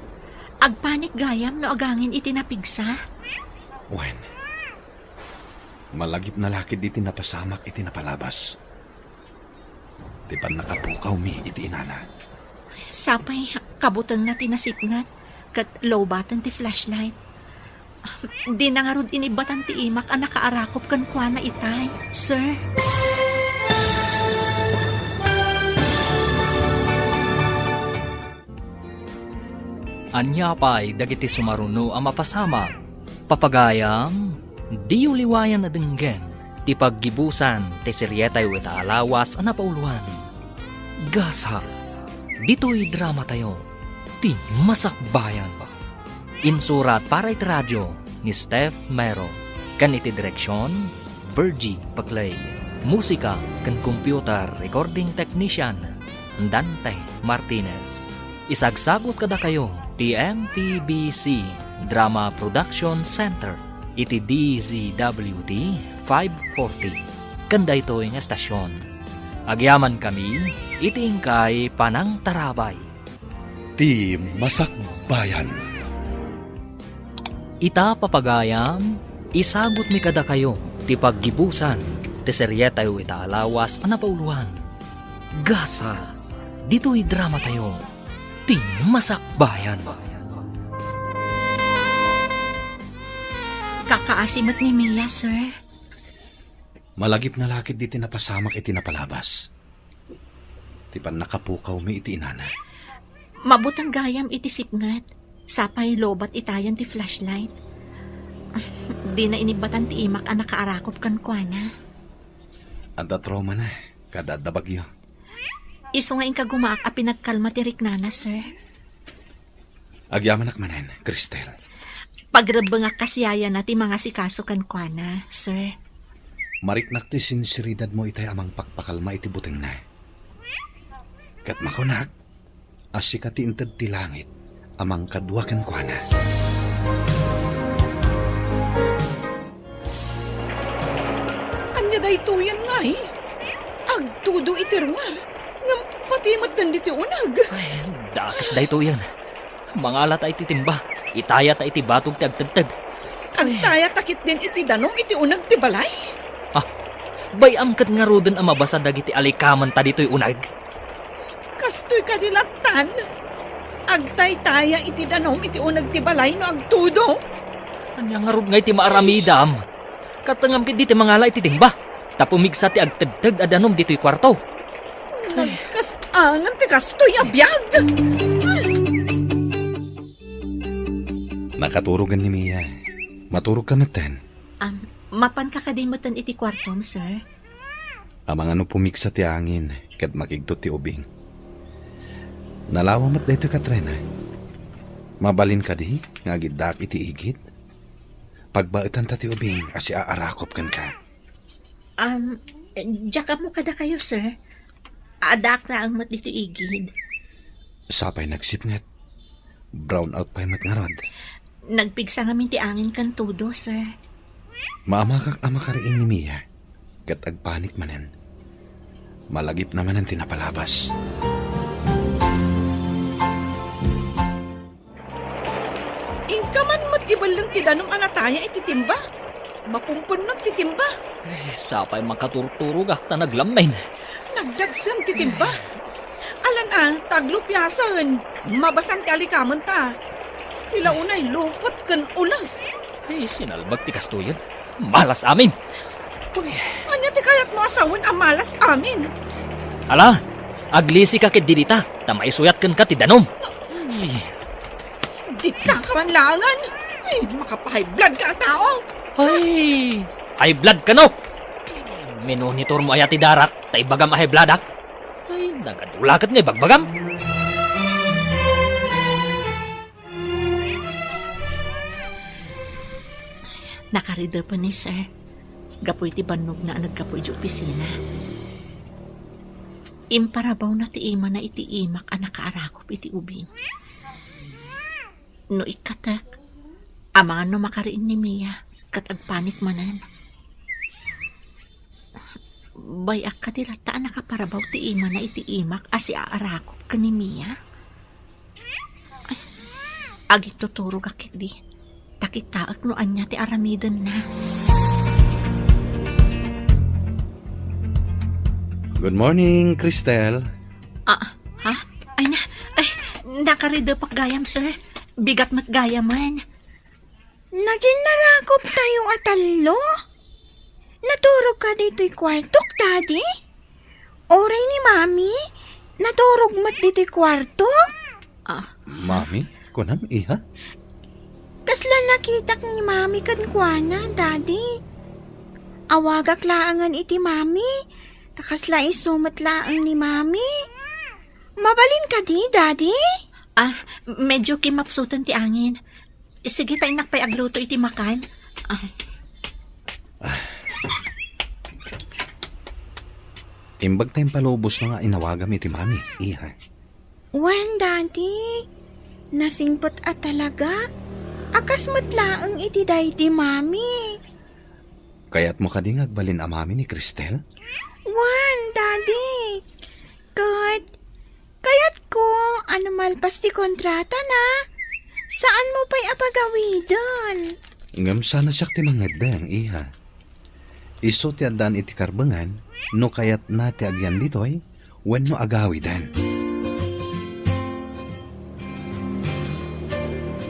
Agpanik gayam no agangin iti napigsa. Wen, malagipna la ketdi ti napasamak iti napalabas. Ti pannakapukawmi iti inana. Sapay, kabutengna ti nasipnget, ket lowbaten ti flashlight. Dina ngarud inibbatan ti imak a nakaarakop kenkuana itay, sir. Ania pay dagiti sumaruno a mapasamak? Papagayam, diyo liwayan a denggen ti paggibusan ti serietayo iti lawas a napauloan. Gasat, ditoy dramatayo, ti Masakbayan. Insurat para iti radio ni Steph Mero, ken iti direksion, Virgie Paclay. Musika ken computer recording technician, Dante Martinez. Isagsagut kadakayo ti M P B C Drama Production Center iti D Z W T five forty. Ken daytoy nga estasion, agyamankami iti inkay panangtarabay. Ti Masakbayan. Ita, papagayam, isagutmi kadakayo ti paggibusan ti serietayo ita a lawas a napauloan. Gasat, ditoy dramatayo, ti Masakbayan. Kakaasi met ni Mia, sir. Malagipna la ketdi ti napasamak iti napalabas. Ti pannakapukawmi iti inana. Mabuteng gayam iti sipnget. Sapay lowbat itayan ti flashlight. Dina inibbatan ti imak a nakaarakop kenkuana. Adda traumana, kada adda bagyo. Isu nga inkagumaak a pinagkalma ti riknana, sir. Agyamanak manen, Cristel. Pagrebbengak kas yayana ti mangasikaso kenkuana, sir. Mariknak ti sinseridadmo itay a mangpakpakalma iti butengna. Ket makunak a sika ti inted ti langit a mangkadua kenkuana. Ania daytoyen ngay? Agtudo iti ruar, ngem pati met ditoy uneg. Ay, dakes daytoyen. Mangalata iti timba, itayata iti batog ti agtedted. Agtayata ketdin iti danum iti uneg ti balay? Ah, bay-am ket ngaruden a mabasa dagiti alikamenta ditoy uneg? Kastoy kadi lattan? Agtaytaya iti danum iti uneg ti balay no agtudo? Ania ngarud ngay ti maaramidam? Katengam ketdi ti mangala iti timba, ta pumigsa ti agtedted a danum ditoy kuarto. Nagkas-angan ti kastoy a biag! Nakaturogen ni Mia. Maturogka metten. Am, mapanka kadi metten iti kuartom, sir? Amangan no pumigsa ti angin ket makigtot ti ubing. Nalawa met daytoy, Katrina. Mabalin kadi nga agiddaak iti igid? Pagbaetanta ti ubing a siaarakop kenka. Am, diak ammo kadakayo, sir. Addaak laeng met ditoy igid. Sapay nagsipnget. Brown out pay met ngarud. Nagpigsa ngamin ti angin ken todo, sir. Maamakak a makariing ni Mia, ket agpanik manen. Malagipna manen ti napalabas. Inka man met ibelleng ti danum a nataya iti timba. Mapumpunnon ti timba. Ay, sapay makaturturogak ta naglammin. Nagdagsen ti timba. Alan a, ta aglupiasen. Mabasan ti alikamenta. Ti la unay lupot ken ules. Ay, sinalbag ti kastoyen. Malas amin. Uy. Ania ti kayatmo a sawen a malas amin? Ala, aglisika ketdi dita, ta maisuyat kenka ti danum. Ay. Dita ka man laengen. Ay, makapahiblad ka a tao. Ay, high blood kano? Minonitormo aya ti darak, ta ibagam a high bloodak? Ay, nagadulaket nga ibagbagam. Nakaridepen ni Sir. Gapu iti bannogna a naggapu iti opisina. Imparabawna ti imana iti imak a nakaarakop iti ubing. No ikkatek, amangan no makariing ni Mia, ket agpanik manen. Bay-ak kadi latta a nakaparabaw ti imana iti imak a siaarakop ken ni Mia? Ay, agintuturogak ketdi. Ta kitaek no ania ti aramidenna. Good morning, Cristel. Ah, ha? Ay na, ay, nakaridepak gayam, sir. Bigat met gayamen. Nagin narakop tayo a tallo? Naturog ka ditoy kwartok, Daddy? Uray ni Mami, naturog met ditoy kwarto? Ah. Mami? Kunam, iha? Kasla nakitak ni Mami kenkuana, Daddy. Awagak laengen iti Mami, ta kasla isu met laeng ni Mami. Mabalin kadi, Daddy? Ah, medyo kimapsuten ti angin. Sige, ta innak pay agluto iti makan. Ah. Imbag ta impalubosna nga inawagam iti Mami, iha. Wen, Daddy. Nasingpet a talaga. A kas met laeng iti daydi, Mami. Kayatmo kadi nga agbalin a mami ni Cristel? Wen, Daddy. Ket, kayatko a no malpas ti kontratana, saanmo pay a pagawiden. Ngem saan a siak ti mangngeddeng, iha. Isu ti addaan iti karbengan no kayatna ti agyan ditoy wenno agawiden.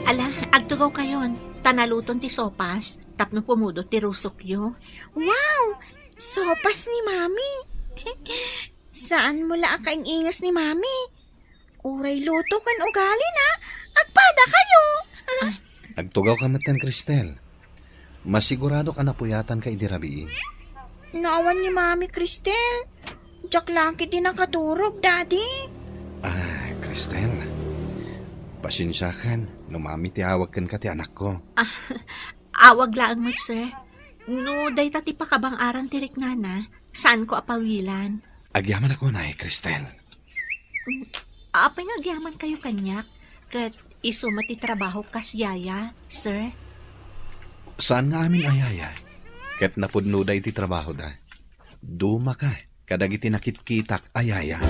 Ala, agtugawkayon, ta naluton ti sopas tapno pumudot ti rusokyo. Wow! Sopas ni Mami! Saanmo la a kaing-ingas ni Mami? Uray luto ken ugalina, agpadakayo. Ah. Agtugawka metten, Cristel. Masiguradok a napuyatanka idi rabii. No awan ni Mami, Cristel, diak la ketdi nakaturog, Daddy. Ah, Cristel. Pasensiakan no mami ti awag kenka ti anakko. Ah, awag laeng met, sir. No dayta ti pakabang-aran ti riknana, saanko a pawilan. Agyamanak unay, Cristel. Apay nga agyamankayo kaniak? Ket isu met ti trabaho kas yaya, sir? Saan nga amin a yaya. Ket napudnoda iti trabahoda. Dumaka kadagiti nakitkitak a yaya.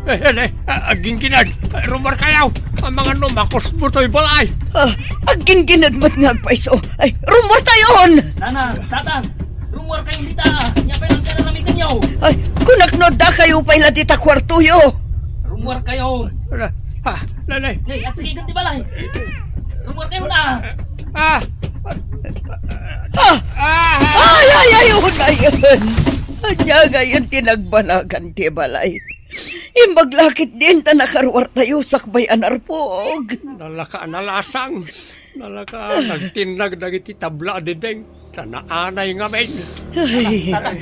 Eh, eh, eh, ah, aggingginad. Ah, rummuarkayo. Amangan no makusbo toy balay. Ah, aggingginad met nga agpayso. Ay, rummuartayon! Nana, Tatang, rummuarkayon dita. Ania pay lang ti aramidennyo? Ay, kunak no addakayo pay la dita kuartoyo. Rummuarkayon. Ala, ah, nanay. Nay, agsagigan ti balay. Rummuarkayon, ah. Ah. Ah! Ah! Ay, ay, ay, unay! Ania ngayen ti nagbanagan ti balay? Imbag la ketdin ta nakaruartayo sakbay a narpog. Nalaka a nalasang. Nalaka a nagtinnag dagiti tabla a diding. Ta naanay ngamin. Ay. Tatang.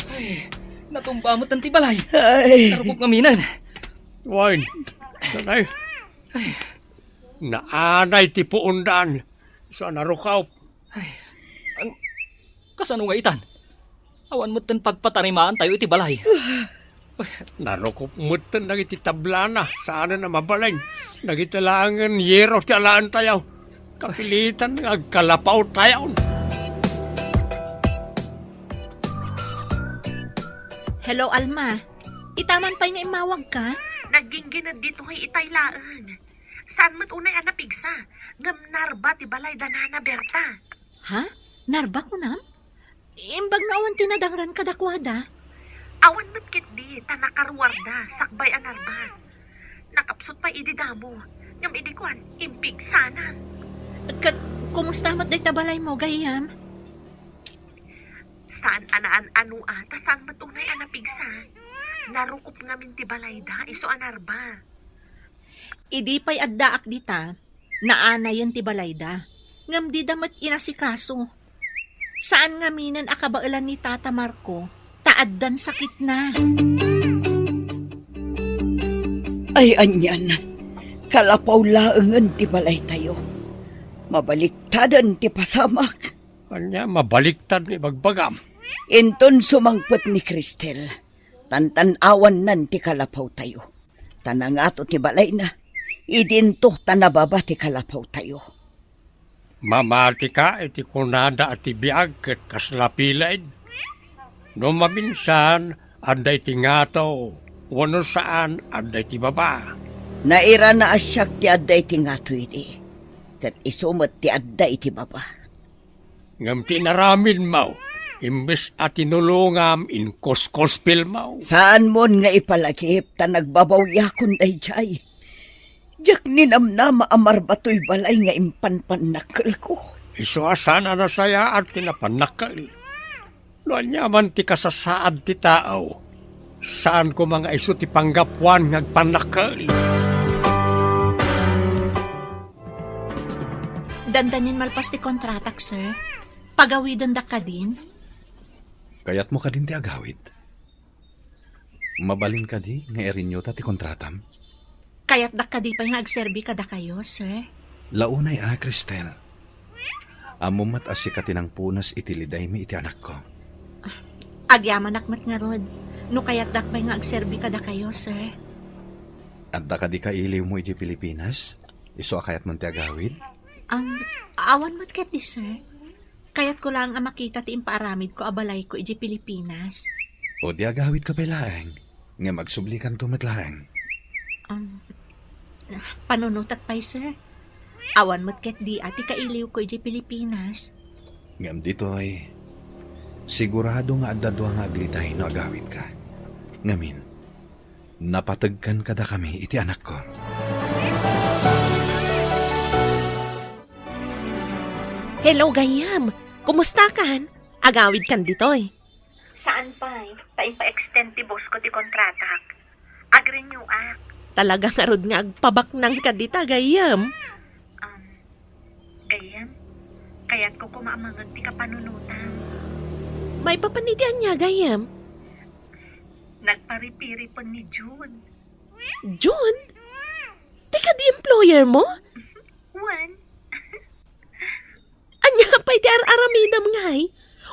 Ay, natumba metten ti balay. Ay. Narpog ngaminen. Wen. Nanay. Ay. Naanay ti puondan. Sa narukop. Ay, ang, kasano nga itan? Awan metten pagpatarimaantayo iti balay. Ay, narukop metten dagiti tablana, saanen a mabalin. Dagiti laengen yero ti alaentayo. Kapilitan nga agkalapawtayon. Hello, Alma. Itaman pay nga immawagka? Nagginginad ditoy itay laeng. Saan met unay a napigsa, ngem narba ti balay da Nana Berta. Ha? Narba kunam? Imbag nga awan ti nadangran kadakuada. Awan met ketdi, ta nakaruarda, sakbay a narba. Nakapsut pay idi damo, ngem idi kuan, impigsanan. Ket kumusta met dayta balaymo, gayyem? Saan a naan-ano a, ta saan met unay a napigsa. Narukop ngamin ti balayda, isu a narba. Idi pay addaak dita, naanayen ti balayda, ngem dida met inasikaso. Saan ngaminen a kabaelan ni Tata Marco, ta addan sakitna. Ay, anian, kalapaw laengen ti balaytayo. Mabaliktaden ti pasamak. Ania, mabaliktad nga ibagbagam? Inton sumangpet ni Cristel, tantan-awannan ti kalapawtayo. Ta nangato ti balayna, idinto ta nababa ti kalapawtayo. Mamatika iti kunada a ti biag ket kasla pilaid. No maminsan, adda iti ngato, wenno saan, adda iti baba. Nairana a siak ti adda iti ngato idi, ket isu met ti adda iti baba. Ngem ti inaramidmo, imbes a tinulongam, inkuskospilmo. Saanmon nga ipalagip ta nagbabawiakon daydiay. Diak ninamnama a marba toy balay nga impanpannakkelko. Isu a saan a nasayaat ti napannakkel. No aniaman ti kasasaad ti tao, saan koma nga isu ti panggapuan nga agpannakkel. Dandanin malpas ti kontratak, sir. Pagawidendak kadin? Kayatmo kadin ti agawid? Mabalin kadi nga i-renew ta ti kontratam? Kayatdak kadi pay nga agserbi kadakayo, sir? Launay a, Cristel. Ammom met a sika ti nangpunas iti lidaymi iti anakko. Agyamanak met ngarud, no kayatdak pay nga agserbi kadakayo, sir. Adda kadi kailiwmo iti Pilipinas? Isu a kayatmon ti agawid? Am, awan met ketdi, sir. Kayatko laeng a makita ti impaaramidko a balayko idiay Pilipinas. O di agawidka pay laeng, ngem agsublikanto met laeng. Um, panunotak pay, sir. Awan met ketdi a ti kailiwko idiay Pilipinas. Ngem ditoy, sigurado nga adda dua nga agliday no agawidka. Ngamin, napategkan kadakami iti anakko. Hello, gayyem. Kumustakan? Agawidkan ditoy. Saan pay, ta impa-extend ti boss ko ti kontratak. Ag-renew ak. Talaga ngarud nga agpabaknang ka dita, gayyem. Um, gayyem, kayatko koma a manget ti kapanunotam. Maipapan iti ania, gayyem? Nagparipiripon ni June. June? Ti kadi employer mo? Wen. Ania pay ti ar-aramidem ngay?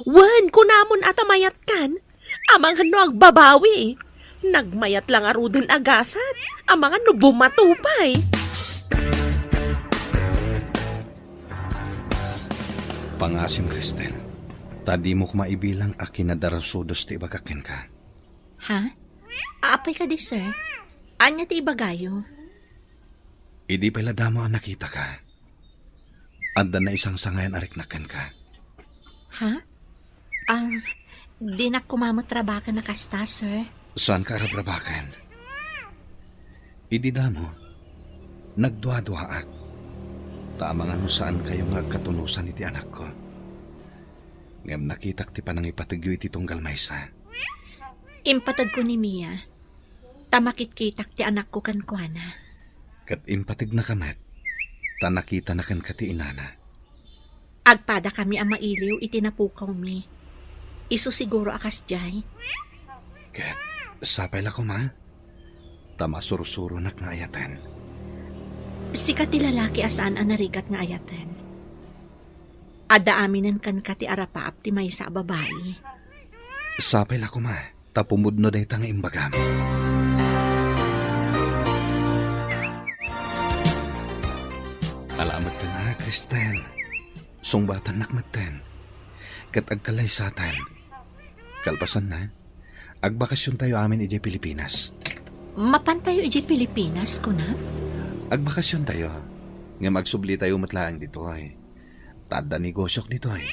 Wen, kunamon a ta mayatkan. Amangan no agbabawi. Nagmayat la ngaruden a gasat. Amangan no bumato pay. Pangasim, Cristel. Ta dimo koma ibilang a kinadarasodos ti ibagak kenka. Ha? Apay kadi, sir? Ania ti ibagayo? Idi pay la damo a nakitaka, adda naisangsangayan a riknak kenka. Ha? Ah, dinak koma met rabaken a kasta, sir. Saanka a rabrabaken? Idi damo, nagduaduaak. Ta amangan no saankayo nga agkatunosan iti anakko. Ngem nakitak ti panangipategyo iti tunggal maysa. Impategko ni Mia, ta makitkitak ti anakko kenkuana. Ket impategnaka met, ta nakitana kenka ti inana. Agpadakami a mailiw iti napukawmi. Isu siguro a kasdiay. Ket sapay la koma, ta masursuronak nga ayaten. Sika ti lalaki a saan a narigat nga ayaten. Adda aminen kenka ti arapaap ti maysa a babai. Sapay la koma, ta pumudno dayta nga imbagam. Ala metten a, Cristel. Sungbatannak metten. Ket agkalaysaten. Kalpasanna, agbakasiontayo amin idiay Pilipinas. Mapantayo idiay Pilipinas, kunam? Agbakasiontayo. Ngem agsublitayo met laeng ditoy. Ta adda negosiok ditoy.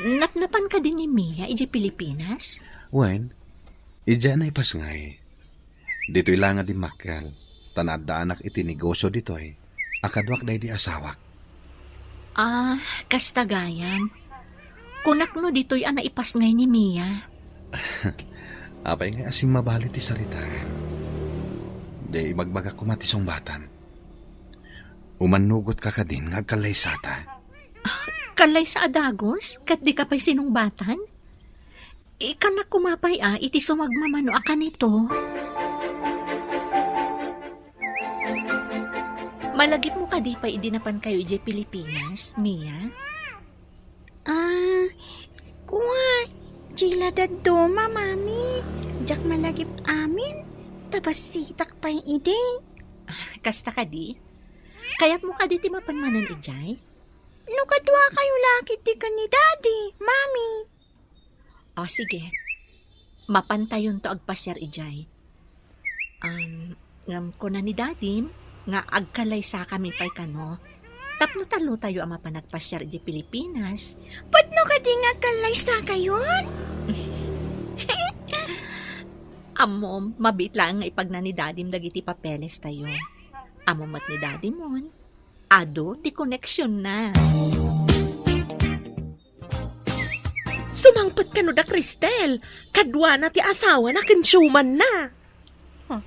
Napnapan kadi ni Mia idiay Pilipinas? Wen, idiay a naipasngay. Ditoy la nga dimmakkel, ta naaddaanak iti negosio ditoy, a kaduak daydi asawak. Ah, kasta gayam. Kunak no ditoy a naipasngay ni Mia. Apay nga asin mabali ti saritaan. Di ibagbagak koma ti sungbatan. Umannugot ka kadin nga agkallaysata. Kallaysa a dagus, ket di ka pay sinungbatan? Ikana koma pay a iti sumagmamano a kanito. Malagipmo kadi pay idi napankayo idiay Pilipinas, Mia? Ah, kua, diay la dadduma, Mami. Diak malagip amin, ta bassitak pay idi. Ah, kasta kadi? Kayatmo kadi ti mapan manen idiay? No kaduakayo la ketdi ken ni Daddy, Mami. O, sige. Mapantayonto agpasiar idiay. Um, ngem kuna ni Dadim nga agkallaysakami pay kano. Tapno tallotayo a mapan agpasiar idiay Pilipinas. Pudno kadi nga agkallaysakayon? Ammom, mabiit laeng nga ipagna ni Dadim dagiti papelestayo. Ammom met ni Dadimon, adu ti koneksionna. Sumangpet kano da Cristel, kaduana ti asawana ken siumanna. Ha?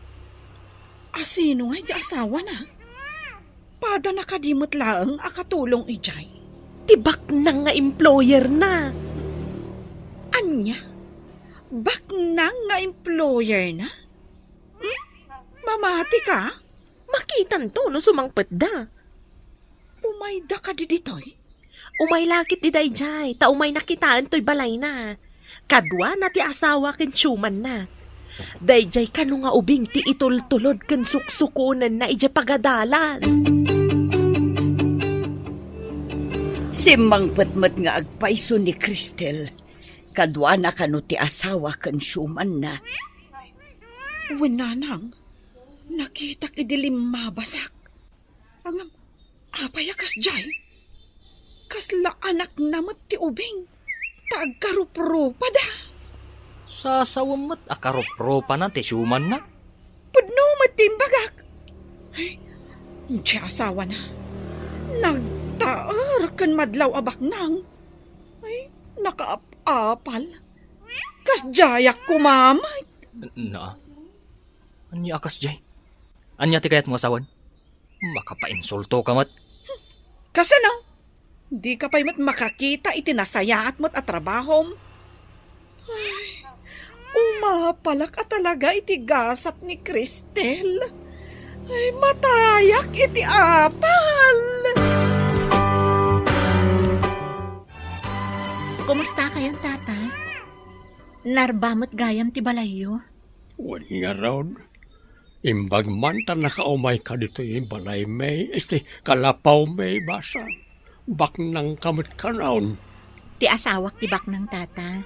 Asino ngay ti asawana? Padana kadi met laeng a katulong idiay? Ti baknang nga employerna. Ania? Baknang nga employerna? Hmm? Mamati ka? Makitanto no sumangpetda. Umayda kadi ditoy? Umay la ketdi daydiay, ta umayna kitaen toy balayna. Kaduana ti asawa ken siumanna. Daydiay kano nga ubing ti itultulod ken suksukonenna idiay pagadalan. Simmangpet met nga agpayso ni Cristel. Kaduana kano ti asawa ken siumanna. Wen, nanang, nakitak idi limmabasak. Ngem, apay a kasdiay? Kasla anakna met ti ubing, ta agkarupropada. Sasawem met a karupropanan ti siumanna. Pudno met ti imbagak. Ay, ti asawana, nagtaer ken madlaw a baknang. Ay, nakaap-apal. Kasdiayak koma met. Na, ania a kasdiay? Ania ti kayatmo a sawen? Makapainsulto ka met. Kasano? Di ka pay met makakita iti nasayaat met a trabahom? Ay, umapalak a talaga iti gasat ni Cristel. Ay, matayak iti apal! Kumusta kayon, Tata? Narba met gayam ti balayyo? Wen ngarud, imbag man ta nakaumayka ditoy balaymi iti kalapawmi, basang. Baknangka met kanon. Ti asawak ti baknang, Tata.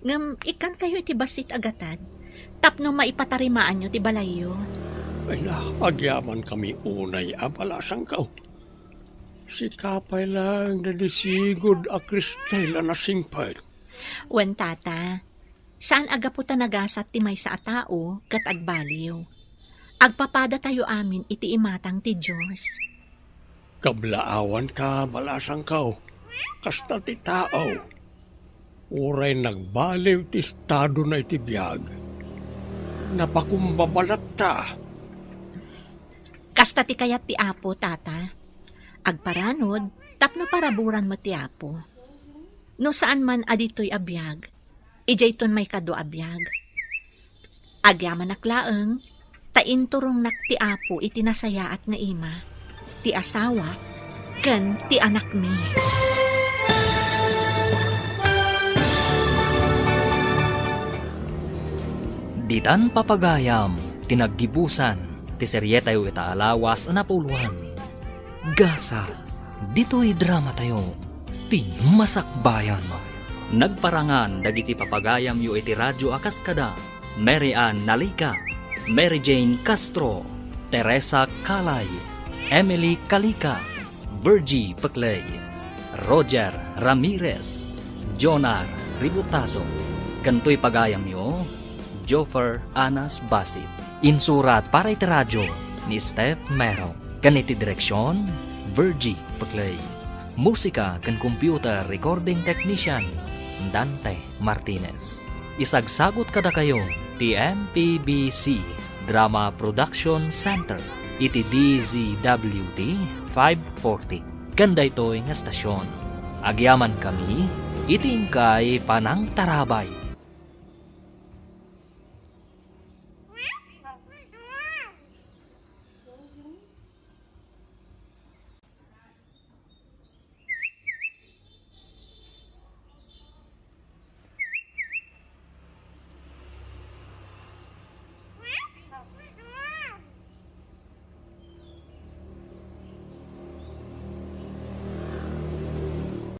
Ngem ikkankayo iti bassit a gatad tapno maipatarimaanyo ti balayyo. Ay na, agyamankami unay a balasangko. Sika pay laeng daydi sigud a Cristel a nasingpet. Wen, Tata. Saan a gapu ta nagasat ti maysa a tao ket agbaliw. Agpapadatayo amin iti imatang ti Dios. Kablaawanka, balasangko, kasta ti tao. Uray nagbaliw ti estadona iti biag, napakumbaba latta. Kasta ti kayat ti Apo, Tata. Agparanud tapno paraburan met ti Apo. No saan man a ditoy a biag, idiayton maikadua a biag. Agyamanak laeng ta inturongnak ti Apo iti nasayaat nga ima, ti asawak, ken ti anakmi. Ditan papagayam ti naggibusan ti serietayo ita a lawas a napuloan. Gasat ditoy dramatayo, ti Masakbayan. Nagparangan dagiti papagayamyo iti radyo a kas kada Mary Ann Nalica, Mary Jane Castro, Teresa Calay, Emily Calica, Virgie Peclay, Roger Ramirez, Jonar Ributazo. Ken toy pagayamyo, Joffer Anas Basit. Insurat para iti radyo ni Steph Mero. Ken iti direksion, Virgie Peclay. Musika ken computer recording technician, Dante Martinez. Isagsagut kadakayo ti M P B C Drama Production Center iti D Z W T five forty. Ken daytoy nga estasion, agyamankami iti inkay panangtarabay.